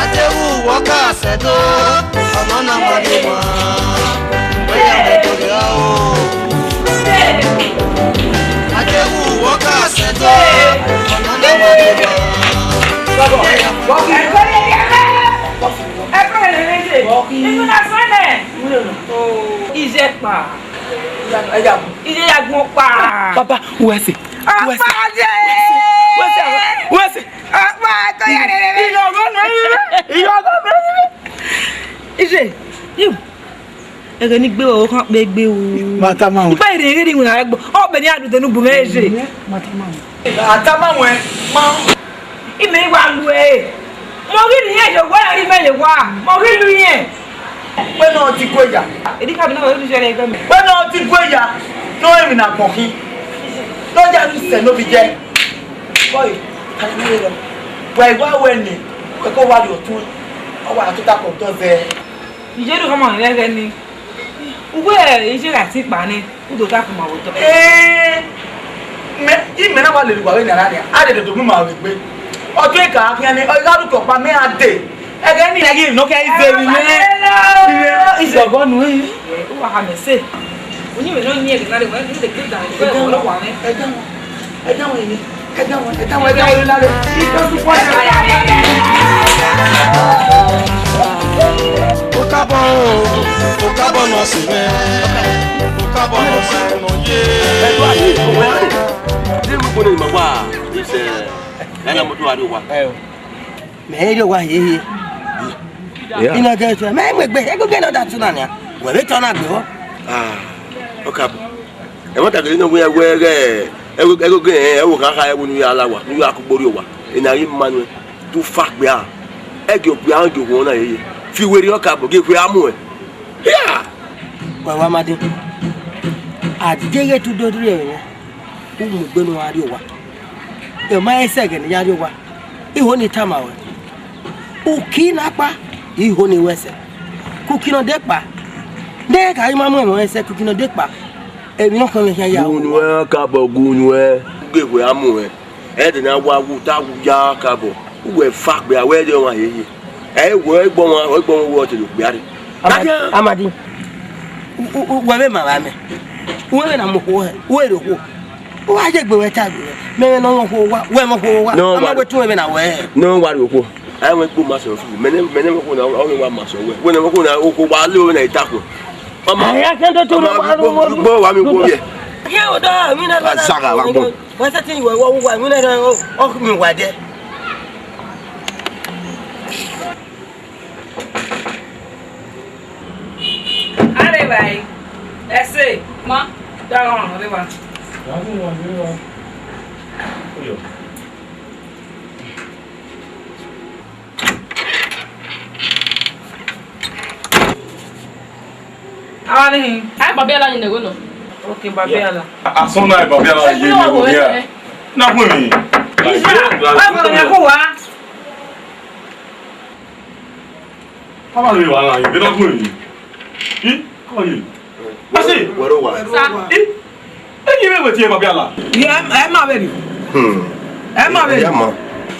Adewu wọ ka sẹ do, ọmọ na ma de ma, wẹ ya mẹ do ya o. Adewu wọ ka sẹ do, ọmọ na ma de ma, wẹ ya mẹ. Iye kpa. Iye ya gbọn kpa. Baba, wẹ sẹ. Wẹ sẹ. Wẹ sẹ. Wẹ sẹ. Ọkpa, ko ya rere. Iye ọgọ mẹ. Iye ọgọ mẹ. Iye. Iye. Ẹghẹ ne I gbe ruẹ, ọ khan kpe gbe o. Ma tama ruẹ. Ikpa rere rere iwinna ẹgbọ. Ọ bẹ ne a rhunmwuda unu bu mwẹ iye. Ma tama ruẹ. A tama ruẹ, ma. Imẹ i wa lu ẹre. Mẹ ọ ghi lu irẹn ye owa, ẹre imẹ ye owa. Mẹ ọ ghi lu irẹn. Wẹ ne ọ ti gue ya. Edi ka bi na wẹ lu iye rẹ ẹgbẹ mẹ. Wẹ ne ọ ti gue ya. Ne ọ emwi ne agbọn khin. Ne ọ ya ne u sẹ ne ovbi jẹ. Bọe, kare ne rọ. Wẹ i wa wẹ ni, wẹ ko wa rrie ọtuẹn. Ọ wa tota ke ọdọ zẹ. Iye do khama rẹn ẹghẹ ni. Uwẹ iye gha ti kpa nẹ, u do ta ke ma vbe otọ. Ee, mẹ, imẹ na wa lele uwa vbe nian na nia, a rhie dodo mu ma vbe egbe. Ọ do ka khian nẹ, ọ gha ru ke ọkpa mẹ a dee. Ẹghẹ ni, ẹghẹ ni, nọ kẹ ize vbe mẹ. Iye, iye ọgọ nu. Uwa ha mẹ sẹ. Oni mẹ nọ yin ẹghẹ na re, wẹ, u de gbe dan, wẹ, wẹ, wẹ, wẹ. Ẹ dá wọn, ẹ dá wọn, ẹ dá wọn, ẹ dá wọn, ẹ dá wọn lare. Okabọ o, okabọ nọ si mwẹ, okabọ nọ si mwẹ nọ ye. Ẹ do aye, owẹ ne. Ni mo gbọnọ ma wa, ise, ẹ na mo do ari wa. Mẹ i rrie owa hiehie. Yeah. Ina gẹ sẹ, mẹ mu egbe, ẹgogo ne ọ da tu na nia. Wẹ vbe tọ na gbe vbọ. Ah, Okabọ. Ẹmwata gele nọ wẹ, wẹ ghẹ, ẹgogo, ẹgogo, ẹ, ẹvbo kha kha ẹvbo ne u ya la owa, ne u ya kugbo rrie owa. Ena ghi ma nuẹn, te u fa gbe a. Ẹgie okpia ọghe okhuo na yeye. Fi werriẹ Okabọ, gie ekhue a muẹn. Yeah! Wa wa ma din. A deghẹ te u do rrie ẹmwẹ mwẹ, u mu egbe ne u gha rrie owa. Ọ ma rẹn sẹ ẹghẹ ne I ya rrie owa, iho ni tama ruẹ. Uki na kpa, iho ni wẹ sẹ. Kuki nọ de kpa, de ka ima mu ẹmwẹ ruẹ sẹ, kuki nọ de kpa. Emwi ne ọ khọn mwẹ khian ya. Gu nuẹn, Okabọ, gu nuẹn. Gie ekhue a muẹn. Ẹdẹ ne a wa wu, te a wu ya Okabọ. Uwẹ fa gbe a, wẹ rrie ọmwa hiehie. Ẹ wẹ, ọ i gbe ọmwa, ọ i gbe ọmwa, wẹ ọ te do kpia rre. Amadi, Amadi. U, u, u, wẹ vbe ma vba mẹ. Wẹ vbe na mu okhuo hẹ, wẹ rrie okhuo. Wa ye egbe wẹ ta egbe wẹ. Mẹ mwẹ ne ọ mwẹ okhuo owa, wẹ mwẹ okhuo owa. Nọ, a ma wa, wẹ tun mwẹ vbe na wẹ. Nọ, wa rrie okhuo. A i mwẹ egbe ma sẹ ọfu. Mẹ ne, mẹ ne mwẹ okhuo na, ọ mwẹ wa ma sẹ wẹ. Wẹ ne mwẹ okhuo na, okhuo wa le wẹ na i ta khuẹ. Ọmọ. Aya kẹ do tu, ọmọ, wa ru, wa ru. Gbọ wa mi wo yẹ. Ye o da, mi na. Azaga wa gbọ. Wẹ sẹ tin wẹ, wẹ, wẹ, mi na, ọ, ọ mi wa dẹ. Areva ẹre. Ẹse. Ma. Daghan areva. Awa ni hin. Ai, Babiala ni nego no. Okay, Babiala. Asọn na Babiala ye nego ya. Na gun mi. Isa, wa gbọdọ yan kó wa. Kọ́mọ lè wà láàyè, bí lọ́gùn èyí. Í, kọ́mọ yìí. Pàṣẹ. Wẹ̀rọ wà. Sa. Í, èyí rẹ̀ wẹ̀ tiẹ̀ Babiala. Ẹ, ẹ má bẹ̀rẹ̀. Hmm. Ẹ má bẹ̀rẹ̀. Ẹ má.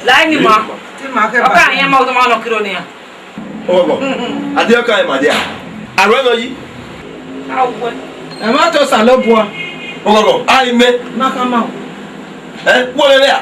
Láì ní ma. Tí màá kẹ́ bá. Ọkọ àyẹ̀mọ́ ọdún máa ń lọ kúrò nìyà. Ọgọ. Adé ọkọ ẹ̀ màdé à. Àrò ẹ̀ lọ yìí. Awọ. Ẹ má tó sàlóbùa. Ọgọ. Àìmẹ́. Má ká má. Ẹ, wọ́n lè rẹ̀ à.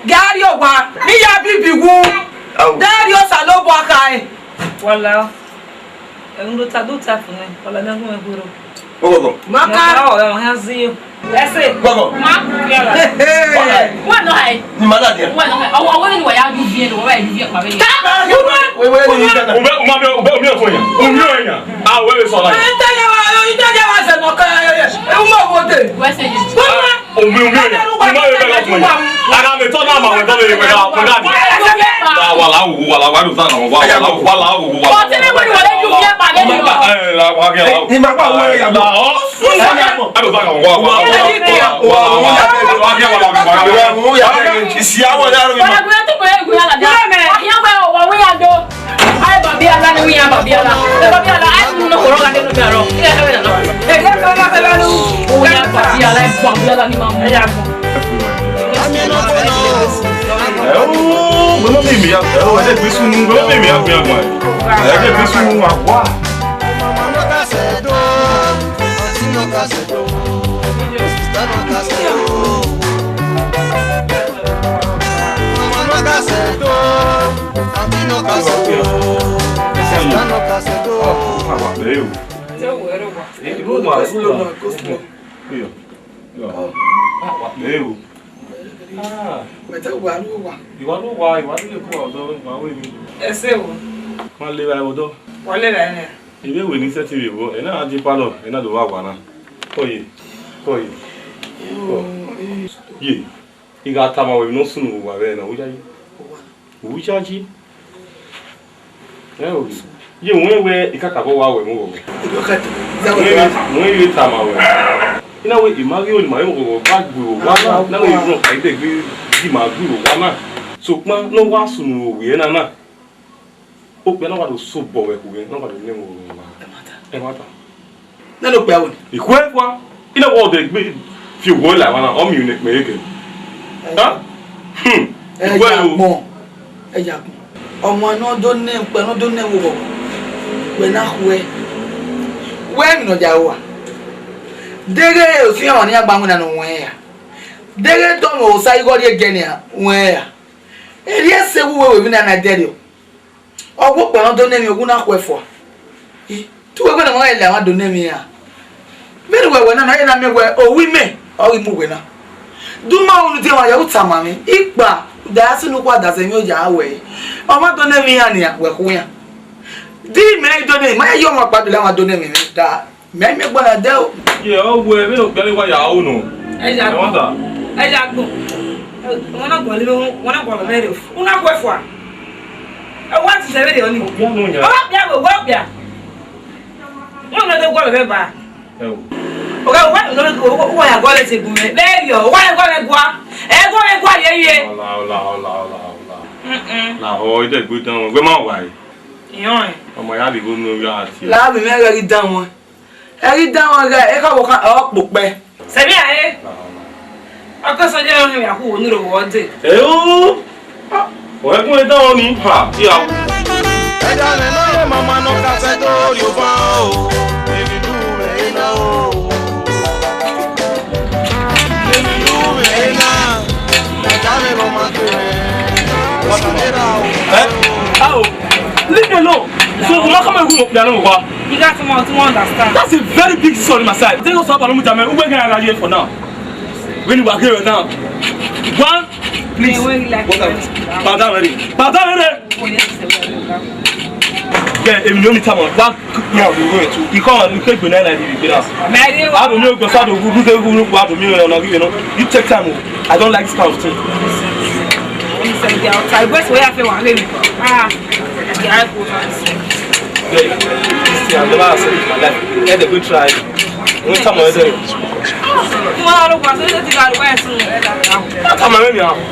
Gari owa, mi ya bibi wu. Au. Dari Osanobua khae. Wala, ẹ̀hún ló ta, ló ta fún mi. Wala, mi á gún ẹgbẹ́ rọ. Gbọgbọgbọ. Ma ka. Ma ka ọ̀rẹ́ wọn hàn sí yín. Ẹsẹ̀. Gbọgbọ. Ma kú yàrá. Hey, hey. Wọ́n nọ ẹ̀. Ni ma na dia. Wọ́n nọ ẹ̀. Ọwọ́ wẹ́rẹ́ ni wọ́n yá ju bíẹ́ ni wọ́n bá yẹ ju bíẹ́ pàmò yìí. Ká. Wẹ́wẹ́ ni yín dada. Ube, uma mi, ube, umi ọkọ yẹn. Umi ọkọ yẹn. A wẹ́wẹ́ sọ̀rọ̀ yẹn. Ẹ tẹ́lẹ̀ wa, ẹ tẹ́lẹ̀ wa sẹ̀ mọ̀ ká ẹ ẹ. Ẹ wọ́n mọ̀ wọ́n dé. Wẹ́sẹ̀ yìí. Wẹ́wẹ́. Omi, omi ọ̀yà. Ima yóò bẹ̀rẹ̀ ọkùnrin. Ara mi tọ́ náà ma wẹ̀ tọ́ lè wẹ̀ náà, wẹ̀ náà. Wà, wà láwù, wà láwù, wà láwù, wà láwù, wà láwù, wà láwù. Ọtí ní wẹ́n wọlé ju yẹ pàdé mi lọ. Ẹ, ẹ, wà á kẹ́, ẹ, ẹ, ẹ, ẹ, ẹ, ẹ, ẹ, Ẹ o, wẹ ma miẹn imi ya, ẹ o, ẹ dẹ gbe sunu, wẹ ma miẹn imi ya gbẹn agbọn. Ẹ dẹ gbe sunu, a wa. Ọmọ no ka sẹ do, ọtí no ka sẹ do, sista no ka sẹ do. Ọmọ no ka sẹ do, ọtí no ka sẹ do, sista no ka sẹ do. Ẹ o. Ẹ o. Ẹ o. Mẹ te wa ru owa. Iwa ru owa, iwa ru owa ọdọ, iwa ru emi. Ẹse o. Ma le vba ẹvbo dọ. Wa le vba ẹnẹ. Ivbe wẹ ne I sẹtin vbe vbo, ẹ na gha die palọ, ẹ na do vba owa na. Kọ ye, kọ ye. Kọ. Ye, I gha tama wẹ emwi ne ọ sunu vbe owa vbe ẹna, u yayi. U yayi. Ẹ o, ye wẹn wẹ I kakabọ wa wẹ mu ghọghọ. Wẹn vbe tama wẹ. I na wẹ I ma ghi ru ne ima vbe ghọghọ ba gbe vbe owa na, I na wẹ I run ka idẹgbe gi ima gbe vbe owa na. Sokpan ne ọ wa sunu vbe owiẹ na na. Okpia na wa do sobọ vbe ẹkhu wẹ, na wa do nẹ ẹmwẹ owa. Ẹmwata. Nene okpia wẹ. Ikhue fua, I na wa ọdẹ gbe fi owọ la emwa na, ọ miẹn ne ekpẹn ghe. Ha? Hmm. Ẹ ya gbọn, ẹ ya gbọn. Ọmọ ne ọ do nẹ, ukpẹ ne ọ do nẹ vbe oghọghọ, wẹ na khuẹ. Wẹ emwi ne ọ ya ru a? Deghẹ ofian ọmwa ne iran gba winna ne ọ wẹn ya. Deghẹ tọmwẹ Osa igho rrie ẹgẹ nian wẹn ya. Erriọ ẹse vbe uwu emwi na na dẹrriọ. Ọ wu ukpẹ ne ọ do nẹ emwi, ọ wu na khuẹ fua. I, te uwẹ wẹ ne ọmwa ghẹ la emwa do nẹ emwi iran? Vbene uwẹ wẹ na, na ye na miẹn wẹ owa imẹ ọ ghi mu uwẹ na. De u ma ru ne u die emwa ya, u tama mwẹ. Ikpa, da ya sunu kua da zẹ emwi oya ruẹ. Ọmwa do nẹ emwi iran nian, wẹ khu iran. De imẹ i do nẹ, ma ya ye ọmwa ọkpa do la emwa do nẹ emwi mwẹ da. Mẹ, mẹ gbọna dẹ o. Ye, ọ wẹ, vbene okpia ni wa ya ru nọ. Ẹ ya gbọn. Ẹ ya gbọn. Wọn na gualọ, wọn na gualọ mẹ rẹ. Una guẹ fua. Ẹ wa ti sẹ vberriọ ni. Okpia nọ yan. Ọ wa kpia vbe, ọ wa kpia. Wọn na do gualọ mẹ ba. Ẹ o. Ọga, wa no, wa ya gualọ te gun mẹ. Vberriọ, wa ya gualọ gua. Ẹ gualọ gua ye ye. Ọla, ọla, ọla, ọla, ọla. Mm-mm. Na họ, ide gbe dan, wẹ ma wa e. Iyọnrẹn. Ọmọ ya vbe igho ne ọ ya tie. La vbe mwẹ ghẹ ghi dan wọn. Ẹ ghi dan wọn ghẹ, ekhọe ọvbokhan ọ kpokpẹ. Sẹmia re. Ọkọsọdia ọnrẹn vbe akhuo ne u ro vbe ọ dee. Ẹ o. Ọ ẹkun ẹdan ọnii, ha, ya. Ẹdẹ mwẹ ne ọ ye mama ne ọ ka sẹ do rhie ovan o. Emwi ne u mwẹ na o. Emwi ne u mwẹ na. Ẹdẹ mwẹ ne ọ ma kere. Wa ta lera o. Eh? Ao. Leave me alone. So, Who mo kpia no wa? You got to want to understand. That's a very big sorry, my side. Take us up and move, man. Who we gonna lie for now? When you are here now. One, please. Yeah, when you like Bow down. Bow down already. Bow down already. Yeah, if you know me, come on. One, yeah, we go to. You come on, you take banana, you get us. I don't know, because I don't know, I don't know, you know. You take time. I don't like this kind of thing. He said, "They are outside. Where's where I feel one lady?" Ah, the eyeballs. Hey, this thing I never accept in my life. Let them go try. Wọ́n tà mọ́ ẹsẹ̀. Wọ́n á lọ pa sórí ti ká lọ wá ẹ̀sùn ẹ̀dá kan. Wọ́n tà mọ́ ẹ̀mí àwọn.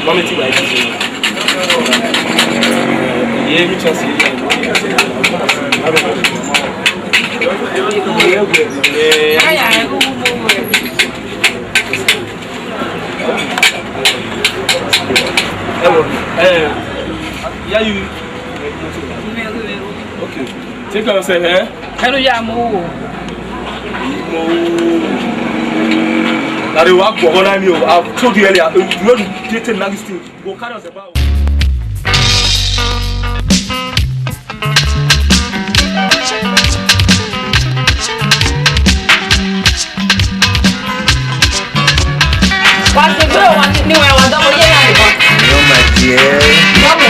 Mọ́mí ti wà ní ìdíje. Ìyẹn mi tún ṣe é. Ẹ wọ, ẹ, ya yu. Okay. Take care of yourself, eh? Hello, ya mo wo. Mo. That they work for online, you. I've told you earlier. You know the detail now this thing. Go carry us about. Wa sẹ egbe wa ni wẹ wa dọmọ ye na nìkan. No, my dear. Dọmọ.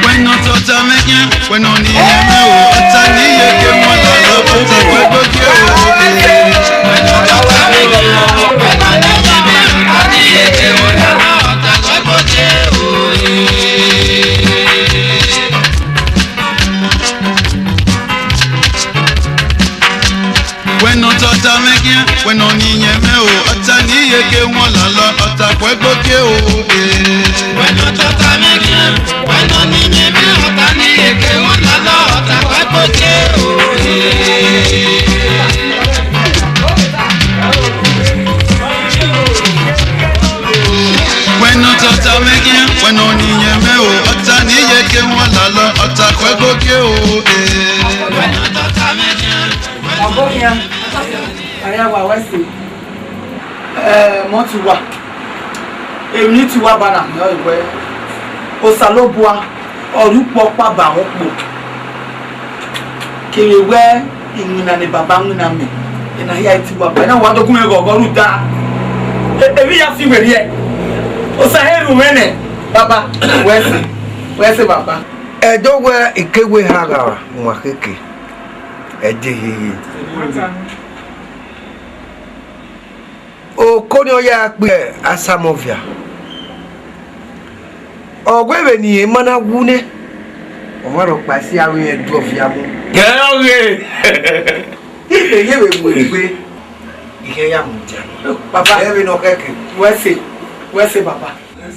Wẹ ne ọ tota mwẹ khian, wẹ ne ọ ni yẹn mwẹ o, ọta ne I ye ke wọn la lọ, ọta wẹ gbogie o. Wẹ ne ọ tota mwẹ khian, wẹ ne ọ ni yẹn mwẹ o, ọta ne I ye ke wọn la lọ, ọta wẹ gbogie o. Wẹ ne ọ tota mwẹ khian, wẹ ne ọ ni yẹn mwẹ, ọta ne I ye ke wọn la lọ, ọta wẹ gbogie o. Wẹ ne ọ tota mwẹ khian, wẹ ne ọ ni yẹn mwẹ o, ọta ne I ye ke wọn la lọ, ọta wẹ gbogie o. Wẹ ne ọ tota mwẹ khian. Ọgọ khian, a ya wa wẹ ẹse. Ẹ, mọ ti wa. Emwi ne I ti wa ba na, ọ wẹ, Osanobua, ọ rhie ukpọ ọkpa ba mwẹ ukpo. Kevbe wẹ iwinna ne baba winna mẹ, ena hia I ti wa ba. Ena wa do gu mwẹ ghọghọ rhunmwuda emwi ya fi werriẹ. Osa he ru mwẹ nẹ, baba, wẹ ẹse, wẹ ẹse, baba. Ẹdẹ wẹ ikewe ha gha wan kheke, ẹdẹ hehe. Oko ni ọ ya kpe asamọvia. Ọ wẹ vbene irẹn ma na wu nẹ, ọmwa rhọkpa si avbe irẹn du ọvia mu. Kẹ ọghe. Ibe ye vbe mu egbe, irẹn ya mu dia. Baba, ẹ vbe ne ọ khẹke. Wẹ ẹse, wẹ ẹse, baba.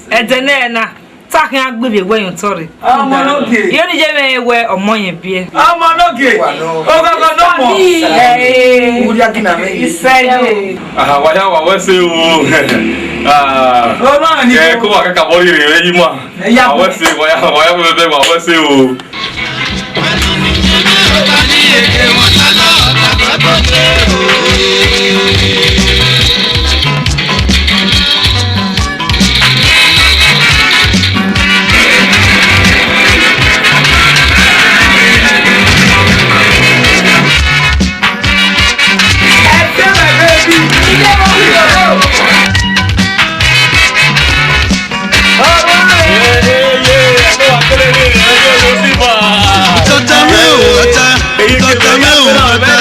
Ẹdẹ nẹ na. Ta khian gbe ivbi wẹ yọn otọ rre. Ọmọ ne ogie. Yẹ ni ye mwẹ wẹ ọmọ yẹn biẹ. Ọmọ ne ogie. Ogogo ne ọmọ. Ee. Uria gina mẹ. Isẹye. Aha, wa ya wa wẹ ẹse o. Ah. Ọmọ ni. Ẹ ko wa ka ka bọ rire rẹ yi ma. Ẹ ya. Wa wẹ ẹse, wa ya, wa ya wẹ bẹ, wa wẹ ẹse o. Tọta mẹ o, ọta. Tọta mẹ o, ọta.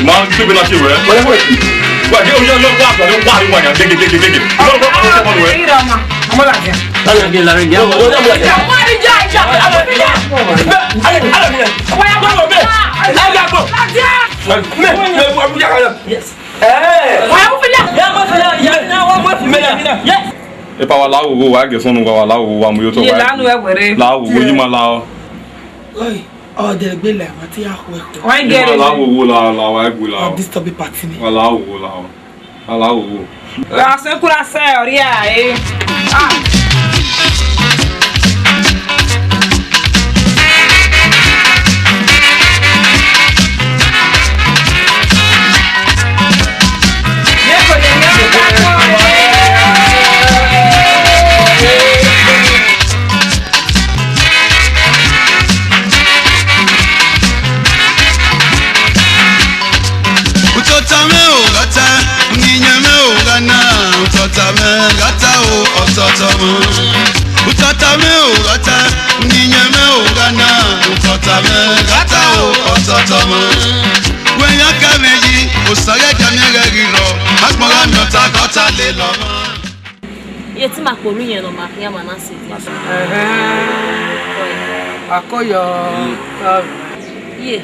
Ma tebe na se wẹ. Wẹ, wẹ. Wẹ, de, yo, yo, wa, wa, wa, wa, ya, dege, dege, dege. Yo, yo, wa, wa, wa, wa. Ira ma. Ọmọ la jẹ. Ọmọ la jẹ. Yes. Yes. Epa, wa la ghogho, wa ghe sunu, wa, wa la ghogho, wa mu ye otọ. Ye wa la nu ẹwẹrẹ. La ghogho, yi ma la ọ. Oi, ọ dẹ gbe la, wa ti ya khu ẹkhu. Wa ghe. Yi ma la ghogho, la, la, wa gbe la ọ. Disturb party ni. Wa la ghogho, la ọ. Wa la ghogho. Wa se kura sẹ ọria e. Ah. Utọta mwẹ o, gha ta, uniyan mwẹ o, gha na, utọta mwẹ, gha ta o, ọtọtọ mwẹ. Utọta mwẹ o, gha ta, uniyan mwẹ o, gha na, utọta mwẹ, gha ta o, ọtọtọ mwẹ. Wẹ ya ka mwẹ yi, Osa ghẹ da miẹn ghẹ ghi rrọọ, agbọn gha miẹn ọta, ke ọta lele ọmwa. Iye te ima kpe orhu iyẹn ne ọ ma khian ma na sẹ edian. Ẹhẹn. Akọyọ. Iye,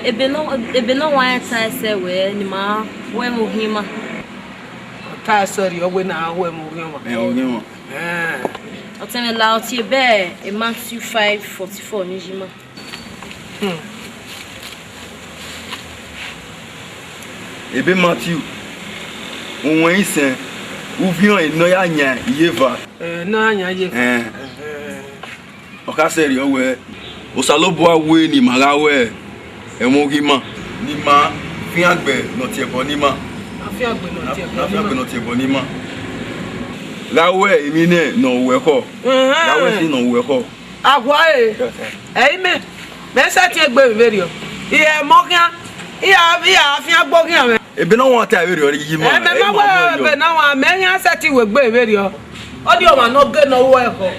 ebe ne ọ, ebe ne ọ wa rẹn ta ẹsẹ wẹ ne ima hu ẹmwẹ oghian ima. Ọ ta ẹsẹ rriọ wẹ ne a hu ẹmwẹ oghian ọmwa. Ẹ, oghian ọmwa. Ẹn. Ọtẹn mwẹ la ọtẹn ebe Matthew five forty-four ni yi ima. Hmm. Ebe Matthew, uwẹn isẹn, uviọn ne ọ ya yan iyeva. Ẹ, ne ọ ya yan iyeva. Ẹn. Ẹhẹn. Ọ kha sẹrriọ wẹẹ, Osanobua wẹẹ ne ima gha ru ẹmwẹ oghian ima, ne ima fiangbe ne ọ tie ẹbọ ne ima. A fiangbe ne ọ tie ẹbọ ne ima. Gha ru emwi nẹ ne ọ ru ẹkhọ. Ẹhẹn. Gha ru ẹse ne ọ ru ẹkhọ. Akhua ẹre, ẹ i mẹ, mẹ sẹtin egbe vberriọ. I ẹmwẹ khian, I ra, I ra fiangbe oghian mwẹ. Ebe ne ọ wan ta vberriọ yi ima. Ẹ, mẹ ma wẹ ebe ne ọ wan, mẹ khian sẹtin wẹ egbe vberriọ. Ọ di ọmwa ne ọ ghe ne ọ ru ẹkhọ.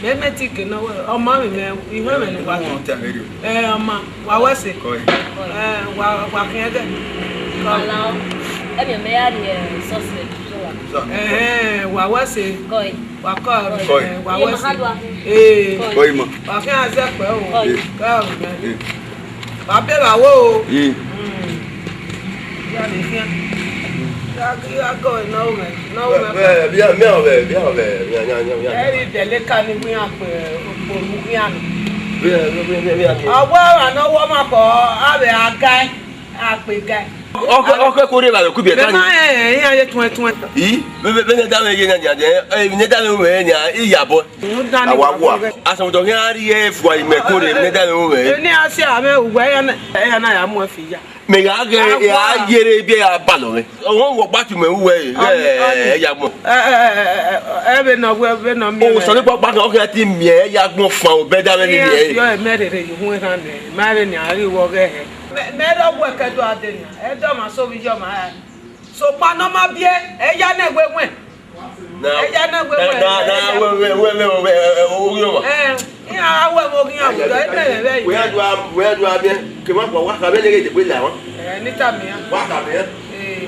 Mẹ mẹ te ghe ne ọ ru, ọ ma mwẹ, mẹ, I hu ẹmwẹ ne uwa. Ebe ne ọ wan ta vberriọ. Ẹ, ọ ma, wa wẹ ẹse. Kọ ẹre. Ẹ, wa, wa khian ẹghẹ. Kọ. Wa la ọ, ẹmwẹ mẹ ya rhie, ẹ, success. Ẹhẹn, wa wẹ ẹse. Kọ ẹre. Wa kọ, kọ ẹre. Wa wẹ ẹse. Ee. Kọ ima. Wa khian zẹ kpẹ o. Kọ ẹre. Kọ ẹre. Ee. Wa be vbe aro o. Ee. Hmm. Ya vbe khian. Ya, ya gọ ne ọ mwẹ, ne ọ mwẹ. Vbe, vbe, vbe, vbe, vbe, vbe, vbe, vbe. Ẹ i dẹlẹ ka ni wian kpe, kpe orhu khian nọ. Vbe, vbe, vbe, vbe, vbe. Ọ wẹ ọmwa ne ọ wẹ ọmwa kọ, a vbe a gae, a kpe gae. Ọkẹ, ọkẹ kore vbe ku biẹ ta ni. Mẹ ma, ẹ, ẹ, iran ye tuẹn tuẹn. I, vbe, vbe, vbe ne da mwẹ ye yan yan, ẹ, vbe ne da mwẹ wẹ yan, I ya bọ. Awa wa. Asọmọdọ khian rhie fua imẹ kore, vbe ne da mwẹ wẹ. Eni a si amẹ uwẹ ya na, ẹ ya na ya mu ẹfe ya. Mẹ gha ghe, ẹ a yere biẹ ya balọ mwẹ. Ọmọ wọ gba tu mẹ uwẹ, ẹ, ẹ, ya gbọn. Ẹ, ẹ, ẹ, ẹ, ẹ, vbe ne ọ wẹ, vbe ne ọ miẹn. O sọ ne kpakpa kan, ọ khian te miẹn, ẹ ya gbọn fan, obẹ da mwẹ ni miẹn. Iran si ọre mẹ rere ye uhunmwu erhan nẹ, ma rre ne a rri wọ ghẹ hẹ. Mẹ, mẹ rre ọgua ẹkẹdua dee nian, ẹdẹ ọmwa sẹ ovbi iye ọmwa rae. Sokpan ne ọ ma biẹ, ẹ ya ne ẹwe wẹn. Na, ẹ ya ne ẹwe na, wẹn, na, ẹ na, ya. Wẹ, wẹ, wẹ, wẹ, wẹ, ẹ, ẹ, oghian ọmwa. Ẹ, iran gha wẹ vbe oghian vbe odọ, ẹ mẹ vbe vbe. Wẹ ya dua, wẹ ya dua biẹ, ke ma kpa wa ka vbe ne ghe de gbe la wa. Ẹ, ne I tama iran. Wa ka vbe. Ee.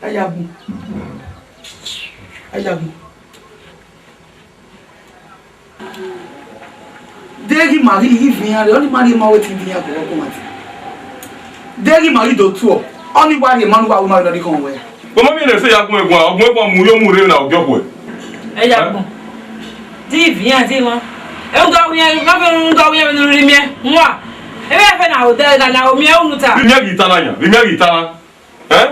Ayagbọn. Ayagbọn. Deghẹ ima ghi, ghi viọ iran rre, ọni ima rhie ma wẹ te I viọ iran guọghọ guọghọ mati. Deghẹ ima ghi do tuọ, ọni wa rhie ma ne uwa ru ma vbe nọ rhie khọn wẹ. Kpọnmọ miẹn ne ẹse ya gun ẹguan, ọ gun ẹguan mu yo mu rre na ogiọkhuẹ. Ayagbọn. Di viọ iran, di wan. Ẹ u do wiẹn, ma fe u do wiẹn vbe ne u rhie miẹn. Wan. Ẹ vbe fẹ na odẹ na na o miẹn unu ta. Vbe imiẹn ghi ta na yan, vbe imiẹn ghi ta na. Ẹn?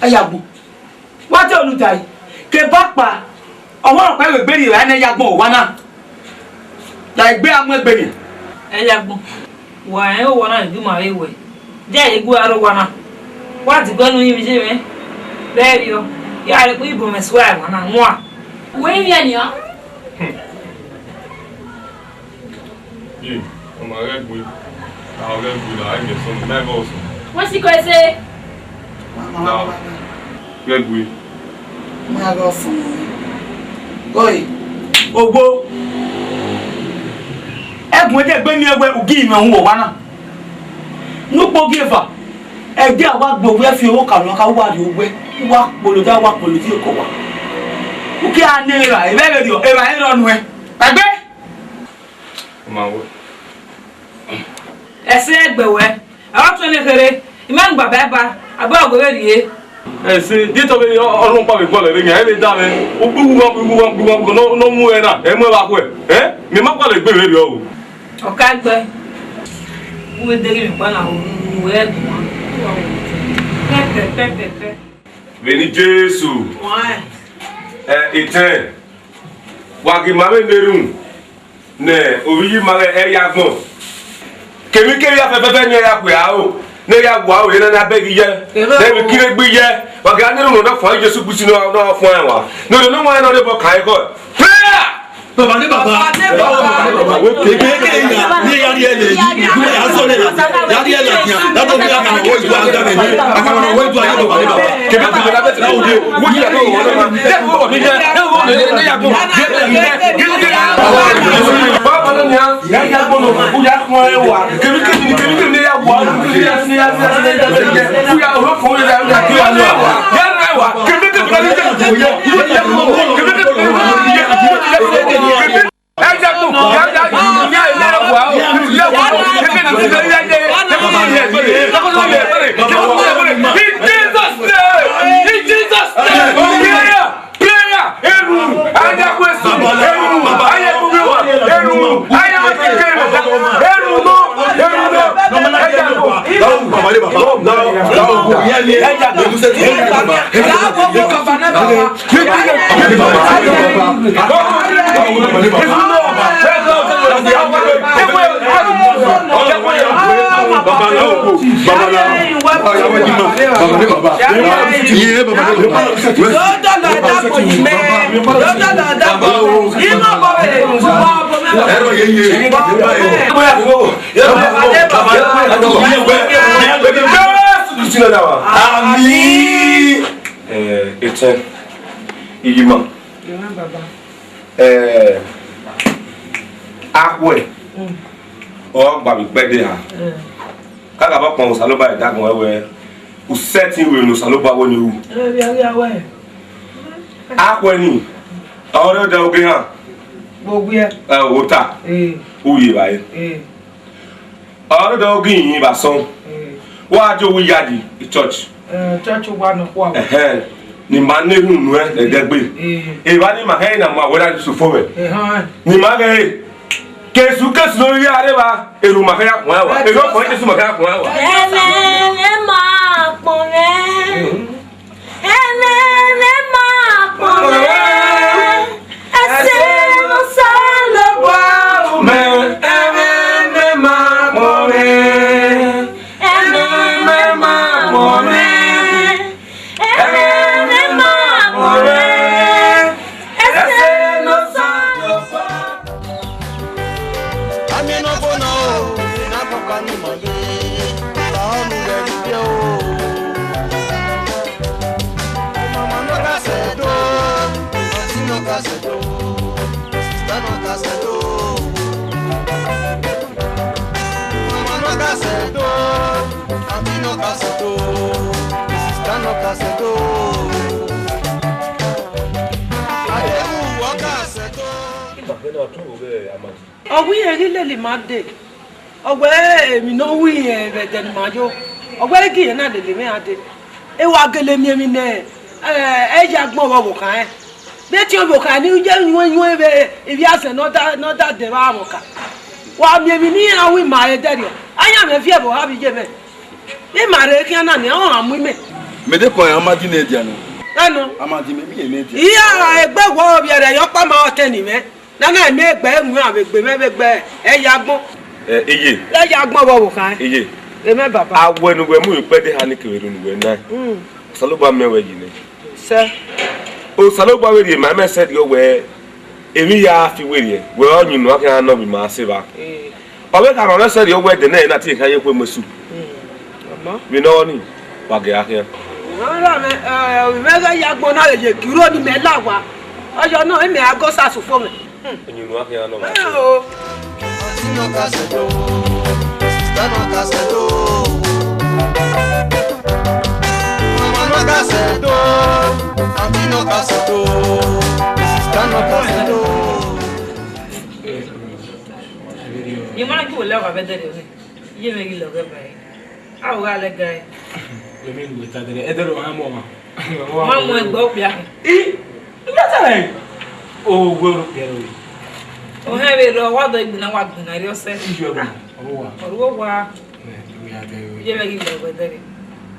Ayagbọn. Wa te unu ta yi. Ke ba kpa. Ọmọ rọ kpẹ vbe gbe rhie evbare ne Ayagbọn owa na. La egbe a mu egbe nian. Ayagbọn. Wa rẹn owa na, gu ma vbe wẹ. Dia ye gu aro owa na. Wa diguẹ ne uyinmwẹ ye mwẹ. Vbe ẹriọ, ya rhe kpe ibun mwẹ suẹ ẹmwẹ na wan. Wẹ ivbiẹ nian. Ye, ọ ma ghẹ gbe. A ghẹ gbe na, a gẹ sọ, na ẹghẹ ọsọ. Wẹ si ko ese. Ghẹ gbe. Ma gha ọfọn nẹ. Oi, ogbo. Ẹgbọn ẹdẹ gbe miẹn wẹ u gi mwẹ uhunmwu owa na. Ne ukpo gie eva, ẹdẹ a wa gbe owẹ fi owẹ oka nọ, ka wa rhie owẹ, wa kpolo dia, wa kpolo die oko wa. U ke a ne erha, evba vberriọ, erha i rrọọ nuẹn. Ẹgbẹ. Ma wẹ. Ẹse ẹgbẹ wẹ, ẹ ọ tọn ne kherhe, I ma nu baba ẹba, abọ ọghe vbe rhie. Ẹse, die tọ vbe ọ rhọkpa vbe gualọ vbe yan, ẹ vbe da mwẹ, ugbugbu ugbugbu ugbugbu ugbugbu nọ mu ẹre na, ẹ mu ẹre vbe akhuẹ, ẹ? Mẹ ma gualọ egbe vberriọ o. Ọ ka gbe, u vbe deghẹ emwi kpa na ru ẹre guan. Pẹpẹ, pẹpẹ, pẹpẹ. Vbene Jesu, ẹ, etẹn, wa gie ima vbe na erhunmwu. Ne ovbi iye ima ghẹ ẹ ya gbọn. Kemwikemwi ya fẹfẹfẹ ne iran ya kue aro, ne iran ya gu aro, ehe na na bẹghe iyẹ, ne emwi kire gbe iyẹ, wa gha na erhunmwu ne ọ fuẹn Jesu Kristi ne ọ fuẹn wa. Ne Orhiọn Ne Ọ Huanrẹn ne ọ rhie obọ kan ekhọe. Prayer! Baba ne baba. Baba ne baba. Keke ke ya, ne ya rhie ẹlẹ yi, ne ya zọ lẹ la, ya rhie ẹlẹ dian, ya do ya ma wo ju aga mẹ ni, aga mẹ wo ju aga baba ne baba. Kebe ti baba bẹ ti na wo de, wo ji ya do wo na, ya wo ni ya, ya wo ni ya gbọn. In Jesus' name! In Jesus' name! Prayer! Erhunmwu, aya ku esu, erhunmwu, aya ku wiwa, erhunmwu, aya ku keke, erhunmwu, erhunmwu, aya ku. Babaláwo, babaláwo, babaláwo, babaláwo. Iye, babaláwo. Dọdọ lọ dapò yìí mẹ. Dọdọ lọ dapò. Inú ọmọ rẹ wà ọmọ mẹwàá. Ẹ̀rọ yẹ yẹ. Àmín. Eh, etẹn. Iyima. Ìran bàbá. Eh, akhuẹ. Mm. Ọ gba vbe ikpẹdẹ ha. Mm. Ka gha vbe ọkpọn Osanobua ẹdagbọn wẹ, u sẹtin wẹ ne Osanobua wẹ ne u ru. Ẹ, vbe a ghi a wẹ. Akhuẹ ni, ọ rre odẹ oge han. Vbe owiẹ? Ẹ, ota. Ee. U ye evbare. Ee. Ọ rre odẹ oge iyin vbe asọn. Ee. Wa die owu iyadi, church. Ẹ, church wa nọ khuo. Ẹhẹn. Ne ima na erhunmwu nuẹn ẹdẹgbe. Ee. Evba ne ima hẹ na ma wẹ na Yusuf fo vbe. Ehẹn. Ne ima ghẹ re. Kesu kesu ne ọ rhie aro evba, erhunmwu ma khẹ ya khuan ẹwa. Erhunmwu ọkpọn Jesu ma khẹ ya khuan ẹwa. Ẹmwẹ ne ma kpọnmwẹ. Ẹmwẹ ne ma kpọnmwẹ. Ẹse ne Osanobua mẹ. Ẹmwẹ ne ma kpọnmwẹ. Ẹmwẹ ne ma kpọnmwẹ. Ẹmwẹ ne ma kpọnmwẹ. Ẹse ne Osanobua. Ami nọ bo nọ o, na kọka ni ma ye, la ọnu rẹ rhie o. Mama nọ ka sẹ do, anti nọ ka sẹ do, sista nọ ka sẹ do. Mama nọ ka sẹ do, anti nọ ka sẹ do, sista nọ ka Ọ wẹ irẹn ghi lele ima dee, ọ wẹ emwi ne ọ wu irẹn vbe ẹdẹ ne ima yo, ọ wẹ gie irẹn na lele mwẹ gha dee. E wa gele miẹn emwi ne, eh, ẹi ya agbọn vbe ọvbokhan rẹn. Vbe etiẹn ọvbokhan ni u ye yuẹn yuẹn vbe ivbi azẹn ne ọ da, ne ọ da dẹ vbe amwọka. Wa miẹn emwi ne iran ru ima re dẹrriọ, a yan mwẹ viẹ vbe oha vbe iye mwẹ. Ima rre khian na nian, ọmwa mu imẹ. Mẹ de kọẹn, a ma di ne dia nọ. Ẹnọ. A ma di mẹ, mẹ ne dia. Iya, egbe wọ ovbi ẹre yọ kpa ma ọtẹn ni mwẹ. Nana, mẹ egbe mu iran vbe egbe mwẹ vbe egbe ẹi ya agbọn. Ẹ, iye. Ẹi ya agbọn vbe ọvbokhan. Iye. Emẹ baba. Awẹ ne uwẹ mu ikpẹdẹ eha ni kevbe erhunmwu uwẹ na. Mm. Osanobua miẹn wẹ yi nẹ. Sẹ. Osanobua vbe rhie ma mẹ sẹ rriọ wẹ, emwi ya fi werriẹ, wẹ ọyunnu a khian nọ vbe ima se evba. Eh. Ọ vbe kha rhọnmwẹ sẹ rriọ wẹ ẹdẹ nẹ na tie kha ye khuemu esu. Mm. Ọmọ. Vbe nọ ni, wa gẹ a khian. Ọmọ ra mẹ, eh, mẹ ghẹ ya agbọn na lele kiro ni mẹ la wa. Ọyọ nọ, mẹ a gọ sasu fo mẹ. Hmm. Onyunnu a khian nọ ma. Eh, o. Anti no ka sẹ do, sista no ka sẹ do. Mama no ka sẹ do, anti no ka sẹ do, sista no ka sẹ do. Ye ma na ki wẹ lẹ ọgha vbe ẹdẹrriọ nẹ. Iye mwẹ ghi lọghọ ba ẹre. A gha lẹ ga ẹre. Wẹ mẹ ne uwẹ ta dẹrẹ, ẹdẹrẹ ọmwa mọ ọmwa. Ma mu ẹgbẹ okpia. I, I ta rẹ. O wẹ ro kpẹ ro. O hẹn vbe rọ, wa dọ igbina, wa gbina rre ọsẹ. Iye ẹbọ, ọvọ wa. Ọrhuo wa. Ẹ, we are there, we. Iye mwẹ ghi lọghọ ẹdẹrẹ.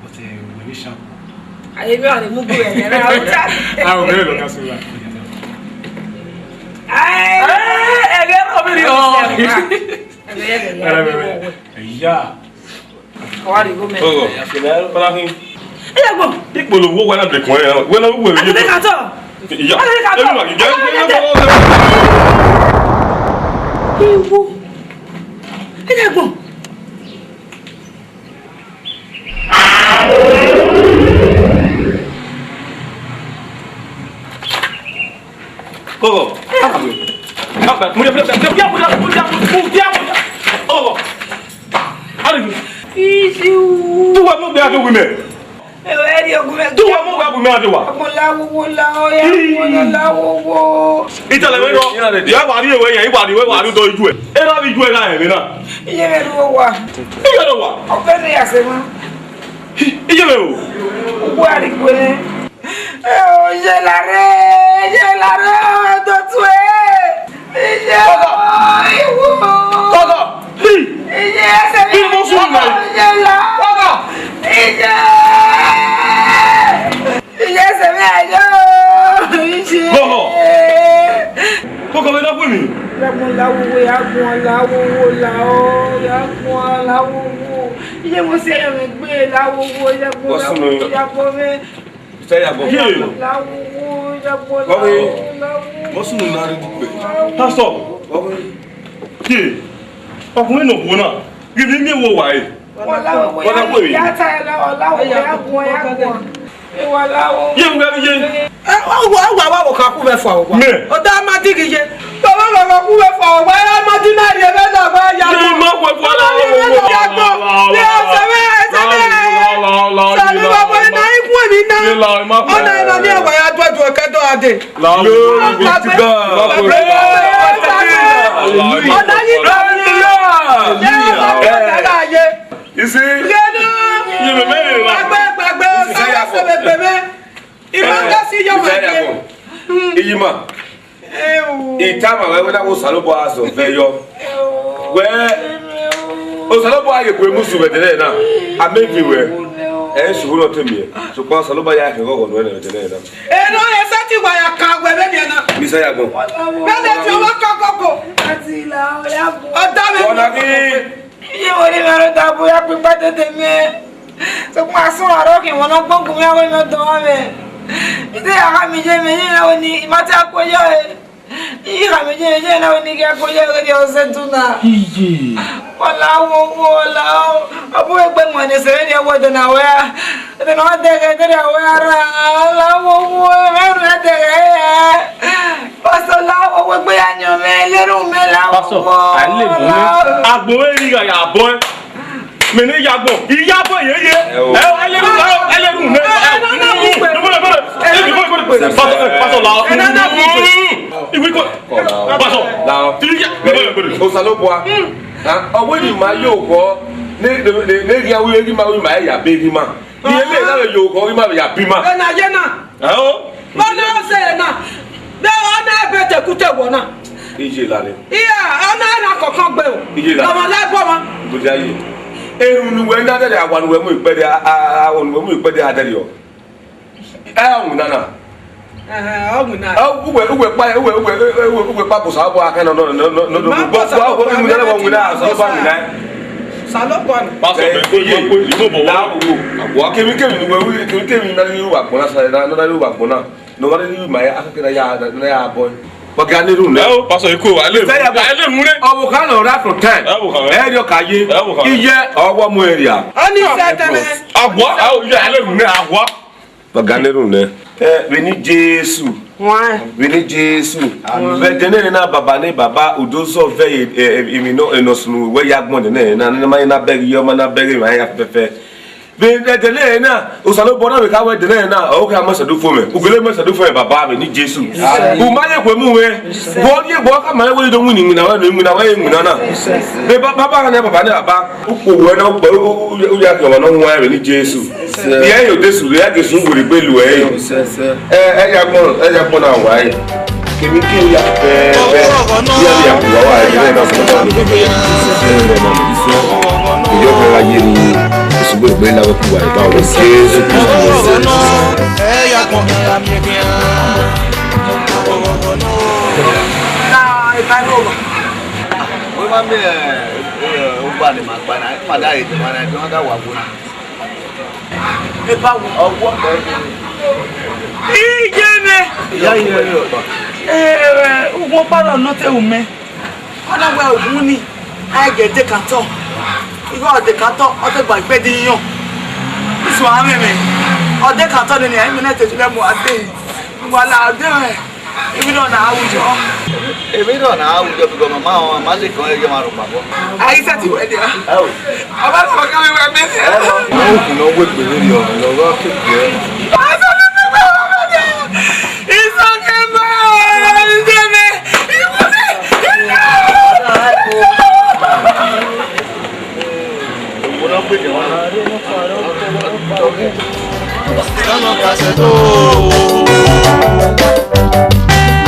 But, eh, we wish up. Aye mi ọre mu gbe ẹdẹrẹ, a o ta. A o gbe lo ka so la. Ai. Eh, ẹgẹ rọ mi ri o. Ẹgẹ, ẹgẹ, ẹgẹ. Ẹgẹ, ẹgẹ, ẹgẹ. Iya. Ọ wa rhie igho mẹ. Ọghọ. Ọla khin. Iya gbọn. Ikpolo wo wa na de kun ẹ, wẹ na wo wẹ. Ati de ka tọ. Iya. Ati de ka tọ. Ẹ ma gẹ. Ewu. Iya gbọn. Koko. Mudia, mudia, mudia, mudia, mudia, mudia. Koko. Ari. Isu. Tu wa mu gbe adu wi mẹ. Ewe ri ogun mẹ. Tu wa mu gbe adu wi mẹ adu wa. Mo la wo wo la o ya, mo la wo wo. Itẹlẹ wẹ rọ. Ya wa ri ewe ya, i wa ri ewe wa ri do iju ẹ. Era bi iju ẹ gha ẹmwẹ na. Iye mẹ ru owa. Iye ru owa. Ọpẹ ne ya sẹ ma. Iye mẹ o. Ugbua rhie ikpe nẹ. Ẹ o, iye la rre, iye la rre, do tue. Iye o, iwu. Kọkọ. Iye ẹsẹ mi. Iye la. Kọkọ. Iye. Iye ẹsẹ mi ayo. Iye. Kọkọ. Kọkọ, vbe na khuemi? Ya gbọn la wowo, ya gbọn la wowo la o, ya gbọn la wowo. Iye mo si ẹyọ mwẹ gbe la wowo, ya gbọn la wowo, ya gbọn mwẹ. Ife ya gbọn. Ye. La wowo, ya gbọn la wowo, la wowo. Wọ́n sùn nínú arí dùgbẹ́. Pastor. Wọ́n wí. Ye. Ọkùnrin náà wò náà. Gidi ní wo wà yìí. Wọ́n láwọn wò yá, yá ta ẹ lọ, ọ̀la wò yá gbọ́n, yá gbọ́n. Ìwọ láwọn. Ye, wọ́n yẹ. Ẹ, ọ wà, ọ wà, wà wò ká kú bẹ fọ àwọn. Mẹ. Ọ̀dọ́ a máa dìgì ye. Bàbá, bàbá, kú bẹ fọ àwọn. Ẹ máa dín náà rí ẹgbẹ́ náà, wọ́n yá. Ye, má wọ ẹ̀fọ́ náà. Ọ̀dọ́ mi ló yá gbọ́. Bí ọ̀sẹ̀ mẹ́, ẹsẹ̀ mẹ́. Sọ̀rọ̀ bàbá ẹ̀ náà ikú èmi náà. Ọ̀nà ìlànà ní ẹ̀wà yá dúdú ẹ̀kẹ́ dọ́ adé. Glory be to God. Hallelujah. Ọ̀nà yìí tó ní. Hallelujah. Yẹ́n ọ̀gá ọ̀gá ayé. You see? Yẹ́n náà. Gbàgbé, gbàgbé, ọ̀sán yà sọ bẹ̀bẹ̀ mẹ́. Ìmọ̀ ọ̀gá sí yọ̀ wá dé. Iyima. Ita ma wẹ wẹ na wo Osanobua azọ vẹ yọ. Wẹ Osanobua ye gue musu vbe dẹnẹ na. A me vi wẹ. Ẹ sughu nọ te miẹn. Sokpan Osanobua ya kẹ ghọghọ nuẹ nẹ vbe dẹnẹ na. Eno ẹ sẹ ti wa ya kan wẹ vbe miẹn na. Misa ya gbọn. Vbe ne ti ọmọ kan koko. Ọdọ mi. Ọna ghi. Iye vbe ne mẹ rhunmwuda bu ya kpikpa tete mẹ. Sokpan asọn ọre ọ khian wọn na gbọn gun mẹ, avbe mẹ dọn mwa mẹ. I te ya khama iye mẹ, iye na wẹ ne ima te a ku ye ẹre. I khama iye mẹ, iye na wẹ ne I ghi ku ye ẹre ghe ọ sẹ ẹdẹ na. Iye. Wala wo wo, wala o. Ọ bu egbe mu ẹre sẹ vbene ọ wẹ ẹdẹ na wẹ a. Ẹdẹ na wẹ dẹghẹ, ẹdẹ na wẹ a ra. Wala wo wo, mẹ rhunmwuda dẹghẹ. Pastor, la wo wo, egbe ya yan mẹ, ẹlẹrun mẹ la wo wo. Pastor, a lè mú mi. Agbo vbe ri gha ya bọ ẹ. Mẹ ne ya gbọn, I ya bọ yeye. Ẹ o. Ẹ, ẹlẹrun, ẹ, ẹlẹrun nẹ. Ẹ, ẹ, Pastor, eh, pastor, lao. Iwe ko. Lao. Pastor. Lao. Tiri ya. Osanobua. Ah, ọ wẹ ne ima ye oghọ, ne, ne, ne, ne ghi a wẹ ghi ma, wẹ ima ya be ghi ma. Iye ne na vbe ye oghọ, ima vbe ya bi ima. Ena ye na. Ẹ o. Ọna ọse na. Vbe ọna ebe te kute wọ na. Iye la re. Iya, ọna na kọkọ gbe o. Iye la. Ọmọ la bọ ma. Bó jẹ aye. Erhunmwu wẹ na dẹrẹ, awa ne uwẹ mu ikpẹdẹ, a, a, a, ne uwẹ mu ikpẹdẹ a dẹrẹ ọ. Ẹ, winna na. Ẹhẹn, ọ winna. Ẹ, uwẹ, uwẹ kpa, uwẹ, uwẹ, uwẹ, uwẹ kpa bosa bọ akẹ nọ, nọ, nọ, nọ, nọ, nọ, ma bọ, bosa bọ, bọ, winna na, winna, Osanobua winna. Osanobua ni. Pastor, ẹ, bẹ, iye, iye, iye, la wo. Kemi, kemi, uwẹ, uwẹ, kemi, kemi, na ni wa gbọna sa, na, na ni wa gbọna. No, wa ni ma ya, akẹ na ya, na ya bọ. Wa ga ni ru nẹ. Ẹ o, pastor, iko, a lè, Ẹ ya bọ. A lè mu nẹ. Ọvbokhan nọ right from time. Ẹ wo khan. Ẹ rọ ka ye. Ẹ wo khan. Iye, ọwọ mu ẹ ria. Ọ ni sẹ tẹmẹ. Awa, a, iye, a lè mu nẹ, awa. Wa ga ne erhunmwu nẹ. Ẹ, vbene Jesu. Wẹn. Vbene Jesu. Vbe ẹdẹ nene na, baba ne baba, udozo vẹ, ẹ, ẹ, emwi nọ, enọ sunu wẹ ya gbọn ẹdẹ nene na, ne ma na bẹghe, ọ ma na bẹghe, ma ya fẹfẹ. Vbe ẹdẹ nene na, Osanobua na vbe kha wẹ ẹdẹ nene na, ọ kha ma sẹ do fo mwẹ. U gele ma sẹ do fo mwẹ, baba, vbene Jesu. U ma ye khuemu mwẹ. Vbe ọ ye, vbe ọ ka ma wẹ do winna, winna wẹ, winna wẹ, winna na. Vbe ba-, baba ne baba ne baba. Ukpo wẹ nọ, ukpo, u, u, u, u ya khian ọmwa ne ọ wan vbene Jesu. Ẹ. Ẹ, ẹ, Jesu, ẹ, Jesu werriegbe lu ẹre. Ẹ, ẹ ya gbọn, ẹ ya gbọn na wa ẹre. Kemikemi ya fẹ, fẹ, ya ya wa ẹre, ẹ na fẹ. Iyọ fẹ gha ye ni, Jesu gbe gbe la ku wa ẹre, ba wẹ Jesu Kristi. Wẹ ma miẹn, ẹ, ugba ne ima gba na, ima da re, ima da wa gbo na. Eba wo. Ọwọ. Iye mẹ. Iya, iya, iya. Eh, ugbẹn ọkpa rọ nọ te ru mẹ. Ọ na wẹ ugbẹn ni, a i ghe dekantọ. Igho dekantọ, ọ te gba ikpẹdẹ iyọn. Isu a mwẹ mẹ. Ọ dekantọ nene, a i mwẹ na te ju lẹ mu a de. Wa la de mwẹ. Emwi nọ na a ru yọ. Emwi nọ na a ru yọ, because mama, ma leke ọnrẹn ye ọmwa rhọkpa bọ. A i sẹtin wẹ dia. Ẹ o. Ọba na ka mwẹ wẹ mẹ. Ẹ o. Ọ hu ne ọ wegbe vberriọ, ne ọ gha ke biẹ. Isọkẹn ma, isẹmẹ, iwọde.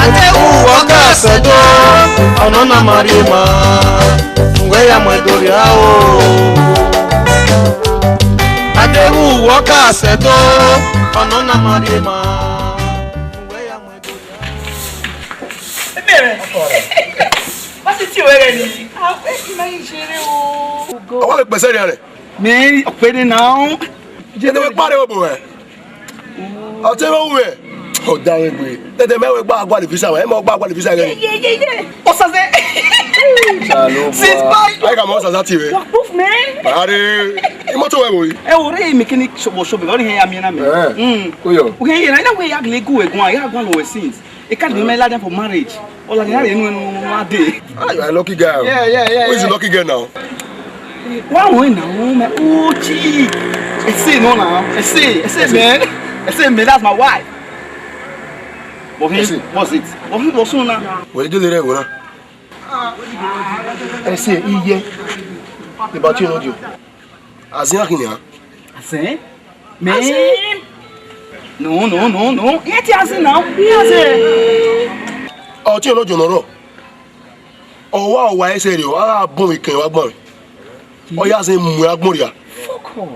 Ate uwọ ka sẹ do, ọnọ na ma rhie ma, wẹ ya mu ẹdẹ orhia o. Ate uwọ ka sẹ do, ọnọ na ma rhie ma, wẹ ya mu ẹdẹ orhia. Ebere. Wá sí tí ìwé rẹ ni. Ah, ẹ kí n máa ń ṣeré o. Ọwọ́ mi pèsè rẹ̀ rẹ̀. Mẹ ọpẹ ni na. Jẹ́ ní wọ́n pàdé òbò rẹ̀. Ọtí ló wù ẹ́. Ọ̀dà rẹ̀ gbé. Tètè mẹ́wàá gbà àgbà lè fi sàwọn. Ẹ mọ̀ gbà àgbà lè fi sàwọn. Ye, ye, ye. Ó sọ sẹ́. Six five. Ayé ka mọ̀ sàsá tì rẹ̀. Wà púf mẹ́. Ààrẹ, ìmọ́tò ẹ̀ wò yìí. Ẹ wò rẹ́ èmi kí ni ṣòbò ṣòbò lọ́rùn yẹn àmì ẹ̀ náà mi. Ẹ̀, Mm. ó yọ. Òkè yẹn náà wẹ̀ yà gẹ̀lẹ́ gùn ẹ̀gùn àyà àgbà lọ́wọ́ ẹ̀ since. Ẹ ká dùn mẹ́ ládàá for marriage. Ọ̀la ni a rẹ̀ nù ẹnu wọn á dé. Ah, you are a lucky guy. Yeah, yeah, yeah, Who is the yeah. lucky girl now? Wá wọ̀nyí náà, wọ́n mẹ́, ó jí. Ẹ sẹ́ náà náà. Ẹ sẹ́, ẹ sẹ́ mẹ́. Ẹ sẹ́ mẹ́, that's my wife. Bọ̀hí, Ẹ sẹ́. what's it? Bọ̀hí, what's on now? Wẹ̀rẹ̀ délé rẹ̀ wò náà. Ẹ sẹ́, iye. Ìbá tí o lọ́jọ́. Àzín àkìyàn. Àzín? Mẹ́? Àzín? No, no, no, no. Iye tí àzín náà. Iye àzín. Ọtí o lọ́jọ́ nọ̀rọ̀. Ọwa ọwa ẹsẹ rẹ, ọ gha bun vbe ikẹn vbe agbọn rẹ. Ọ ya zẹ mu agbọn rria. Fuck off.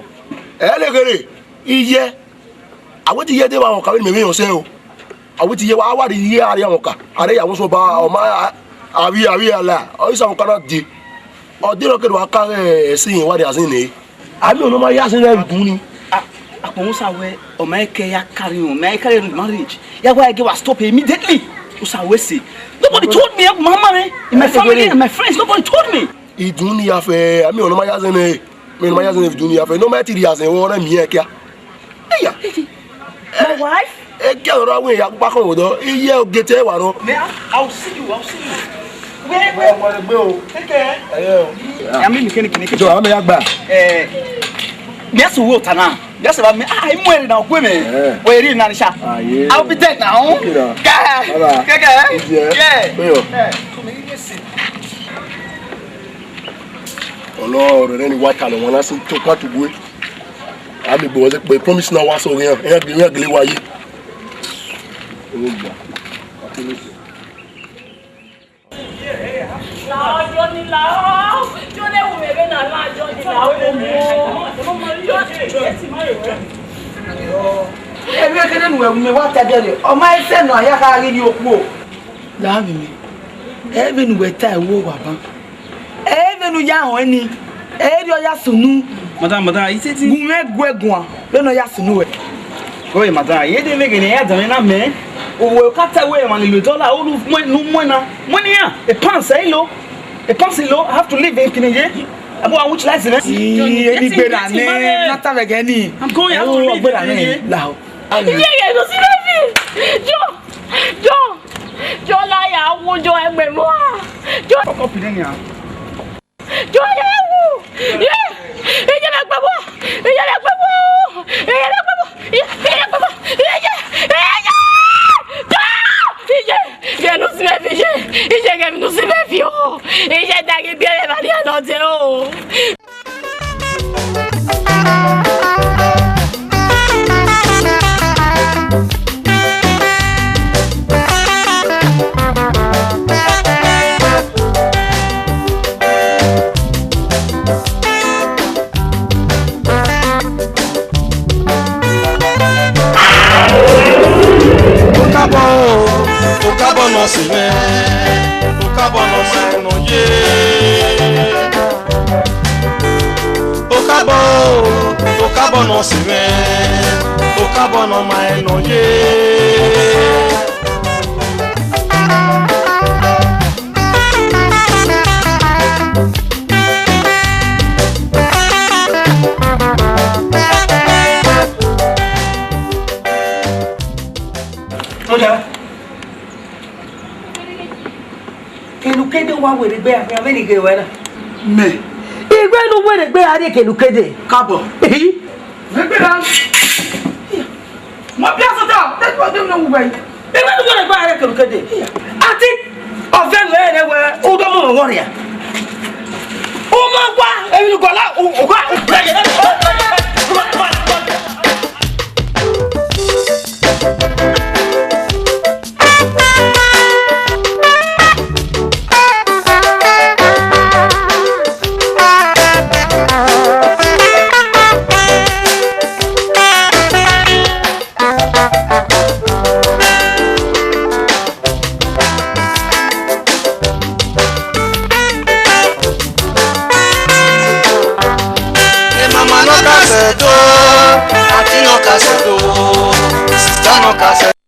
Ẹ lẹ kherhe, iye. A wẹ te iye de vbe amwọka vbene imẹ vbe rẹn ọsẹ o. A wẹ te iye wa, a wa rhie iye a rhie amwọka. A rhe ya vbọ sẹ Ọba, ọ ma, a, a vbe, a vbe ya la. Ọ i sẹ amwọka na dee. Ọ de nọ ke do wa ka ẹse irẹn wa rhie azin nẹ. A miẹn ọnọ ma ya azin rẹ vbe idun ni. A, akpọnmwẹ Usa wẹ, ọ ma i kẹ ya carry on, ma i carry on marriage. Ya wa gie wa stop immediately. Usa wẹ sẹ. Nobody told me, my mama, my family, and my friends, nobody told me. Idun ni ya fẹ, a miẹn ọnọ ma ya azin nẹ. Mẹ ne ma ya zẹ ne vbe idun ni ya fẹ, ne ọ ma ti rhie azẹn, ọ rẹ miẹn ẹkia. Eya. My wife? Ẹkia ọre a wẹ ya kpa kọn vbe odọ, iye oge te wa rọ. Man, I will see you, I will see you. Where, where? Take care. Ẹ, a mi mechanic ni. Jọ, a mẹ ya gba. Eh, mi a sẹ uwẹ ota na. Just about me. Ah, I mu ẹre na, ọgua mẹ. Eh. Wẹ ri na ni sha. Ah, yeah. I'll be dead now. Okay, now. Guy. Bye-bye. Kẹkẹ. Yeah. Yeah. Bye. Eh. Ọlọrẹn ni wa ka nọ wan na sin to kwa tugbe. A mi gbe wẹ kpe promise na wa so yan. Yan gele, yan gele wa ye. Owó gbà. Emwi ekhede ne uwẹ ru mẹ wa ta ẹdẹ rẹ, ọ ma sẹ nọ a ya kha ghi rhie okhuo. La vbe mẹ, ẹ vbene uwẹ ta ẹre uwa ban. Ẹ vbene u ya họn ẹni, ẹ rhie ọ ya sunu. Madam, madam, I say ti. Gu mwẹ guẹ guan, vbene ọ ya sunu wẹ. Oe, madam, I ye de vbe ghe ne I ya danmwẹ na mẹ. Uwẹ ka ta wẹ emwa ni lo dọla, unu mu, ne u mu na. Mu ne iran, e pounds ẹ i lo. E pounds i lo, I have to leave in kini ye. Abo wa which lies, man? Ii, eni gbe na nẹ, na ta vbe ẹghẹ ni. I'm going, I have to leave in kini ye. La o. Iye, iye, no si me fi. Jọ, jọ, jọ la ya wo jọ ẹgbẹ mọ. Jọ. Fuck up in here. Jọ ye wu. Ye. Iye na gbe bo. Iye na gbe bo. Iye na gbe bo. Iye, iye na gbe bo. Iye, iye. Jọ. Iye. Iye no si me fi iye. Iye ghe no si me fi o. Iye da ghe bi ẹre ba ni anọ de o. Okabọ o, okabọ nọ si mwẹ, okabọ nọ ma nọ ye. Okabọ o, okabọ nọ si mwẹ, okabọ nọ ma nọ ye. Ọda, kelukede wa werriegbe a, a vbe ni ghe ruẹ na. Mẹ. Ighẹ ne u werriegbe a rrie kelukede. Kabọ. Ehi. Vbe gbe na. Ma bia sọta, te tu ọdẹ mi na wu gbe. Ighẹ ne u werriegbe a rrie kelukede. Ati, ọvẹn wẹ rẹ wẹ, u do mu mwẹ ọghọ rria. U ma gua, emwi ne u gua la, u, u gua, u. Mama nọ ka sẹ do, aunty nọ ka sẹ do, sister nọ ka sẹ.